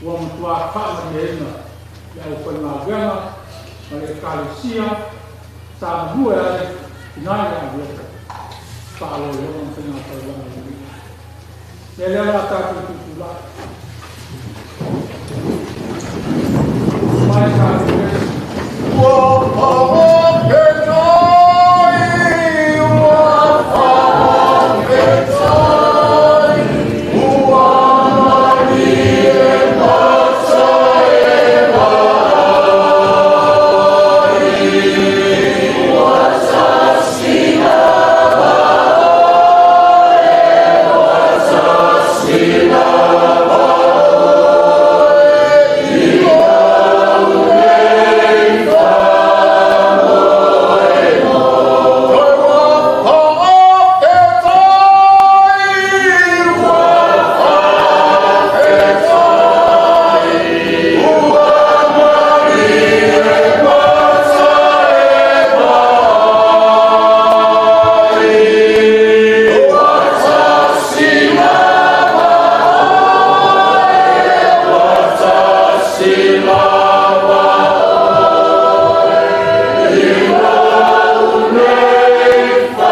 S1: Ua matua whaama me ina. Ia o whai ngā wena, ma le kalesia, sa mahua ai, ina ia aviota. Whaalo le ona whai ngā taulanga i ina. Le lea la tātou tūtū la. Mai tātou
S3: Ua whakapetai, ua whakapetai, ua marie mata e mai. Ua tasina vae, ua tasina vae, i lau nei whamoe mo. Ua whakapetai, ua whakapetai, ua marie mata e mai. Ua tasina vae, ua tasina vae, i lau nei whamoe mo.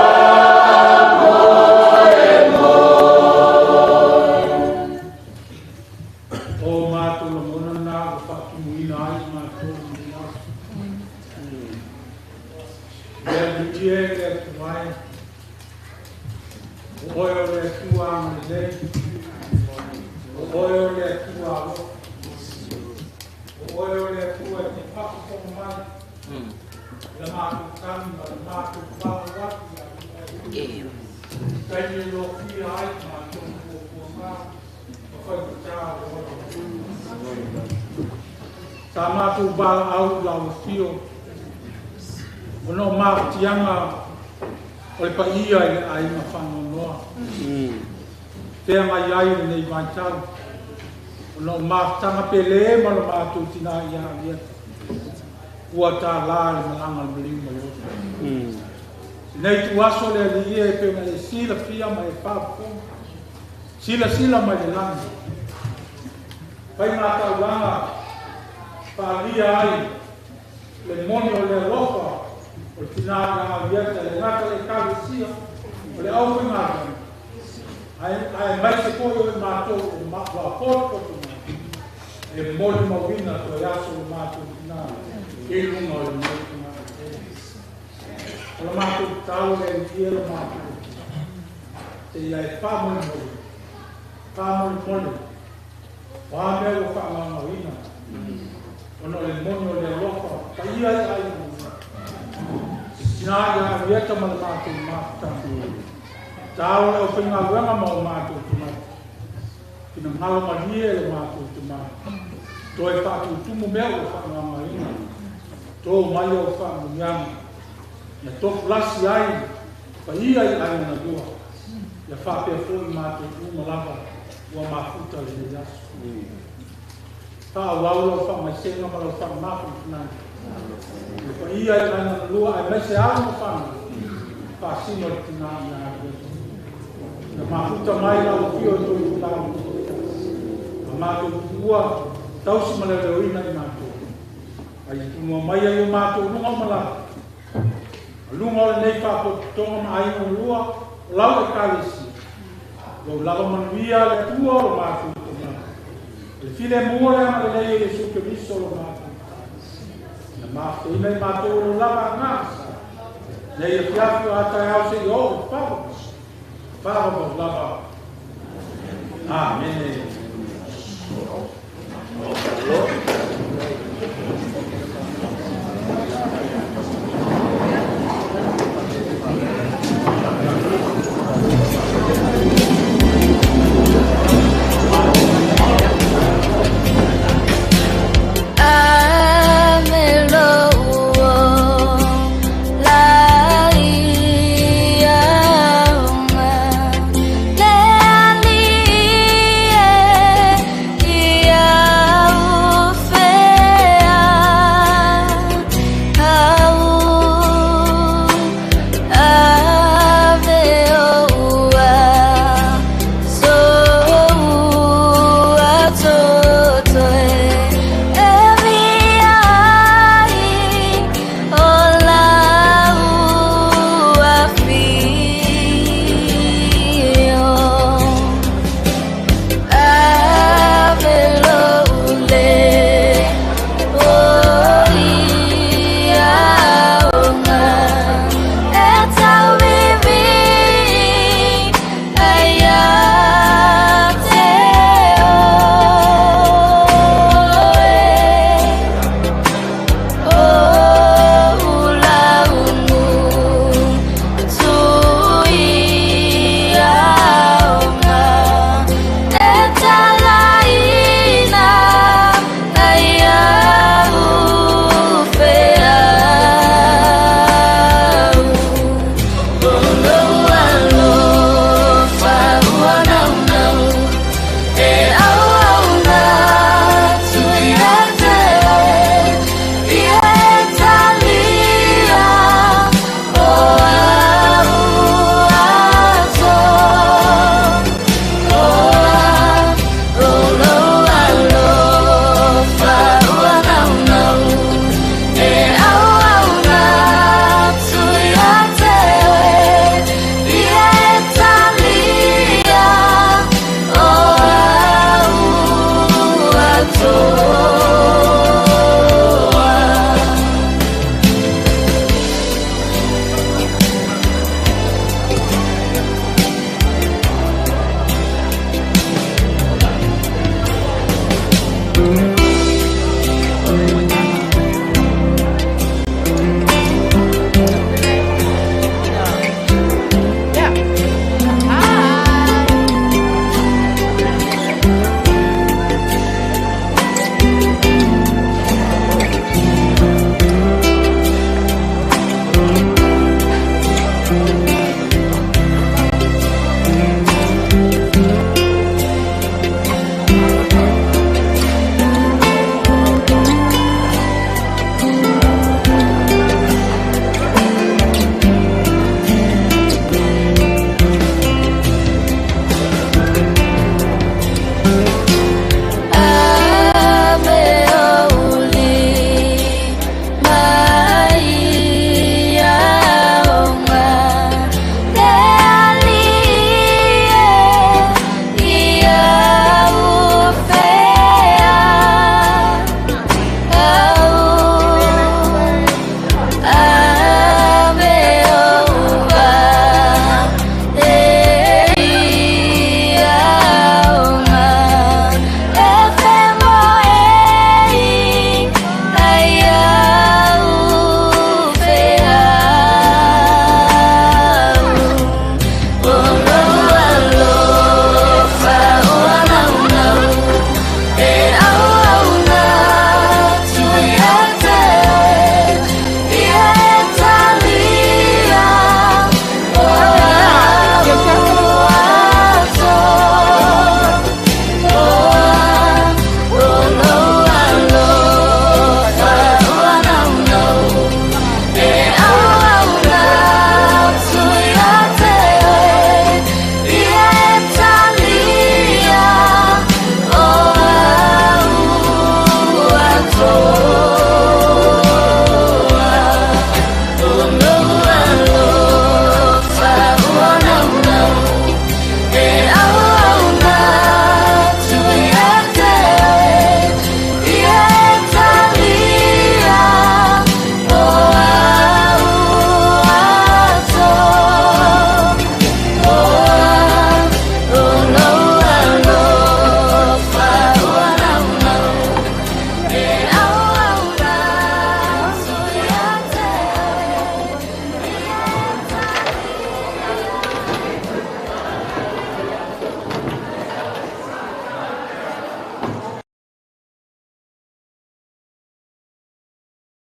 S1: O mātou la mona nā o whakatumuina ai mātou i ngā aso. Lea lutie le atu mai. O oe o le Atua anga lelei. O oe o le Atua alofa. O oe o le Atua e te whakaponga mai. Le mātou kami ma le mātou whāo atu ia te oe. Taini lo pia ai mātou kua ngā. Ma whai te tā le oe. Sa mātou bala au la o whio. O no mātianga o le paia i le aina whanonoa. Tea ngai ai le nei vaitau. O no mātanga pele ma lo mātou tina i a aviata. Ua tā la le malanga le maliu ma le oto. Nei tu aso le ali e pe na le sila fia ma e whāponga. Sila sila mai le langi. Pai ngā taulanga whaalia ai le moni o le alofa o tina i a aviata le ngata le kālisia.
S7: O le au fai ngā ai mai se foi o mātou o ua poto mai. E moli mauina to e aso o mātou tina e lunga o le mai tina e. O le mātou talo le i e le mātou. Te ia e pāmoli moli. Pāmoli moli. O a mea ua whaangauina. Ona o le moni o le alofa. Pa ia i ai o Tina ia avieta ma le mātou mātou. Tāo le au whainga luenga ma o mātou tumai. Pina ngalo malie le mātou tumai. Toe whaatutumu mea o whaangauina. Tō mai o whaangungianga. Ia tofu lasi ai, pa ia i ai na lua. Ia whapea fōi mātou uma lava, ua mafuta le nei aso. Wha au lau wha mai senga ma lau wha mafu i. Ia pa ia i ai na lua, ai mai se au ma whana. Wha sino le tina i a Ia mafuta mai lau fio i toi fulau. Ma mātou tua, tausi ma le leoina i mātou. Ai tunua mai ai o mātou lunga o malaka. A lunga o le nei whapototonga ma ai o lua, o lau e kalesi. Lau lava manuia le tua o mātou tonga. Le file mua le ama le lei e Iesu Keriso o mātou. Na mafeina i mātou o lava ngā. Nei e fiafi o atai au se i o, whapo. Whapo lava. Amene.
S3: Malo.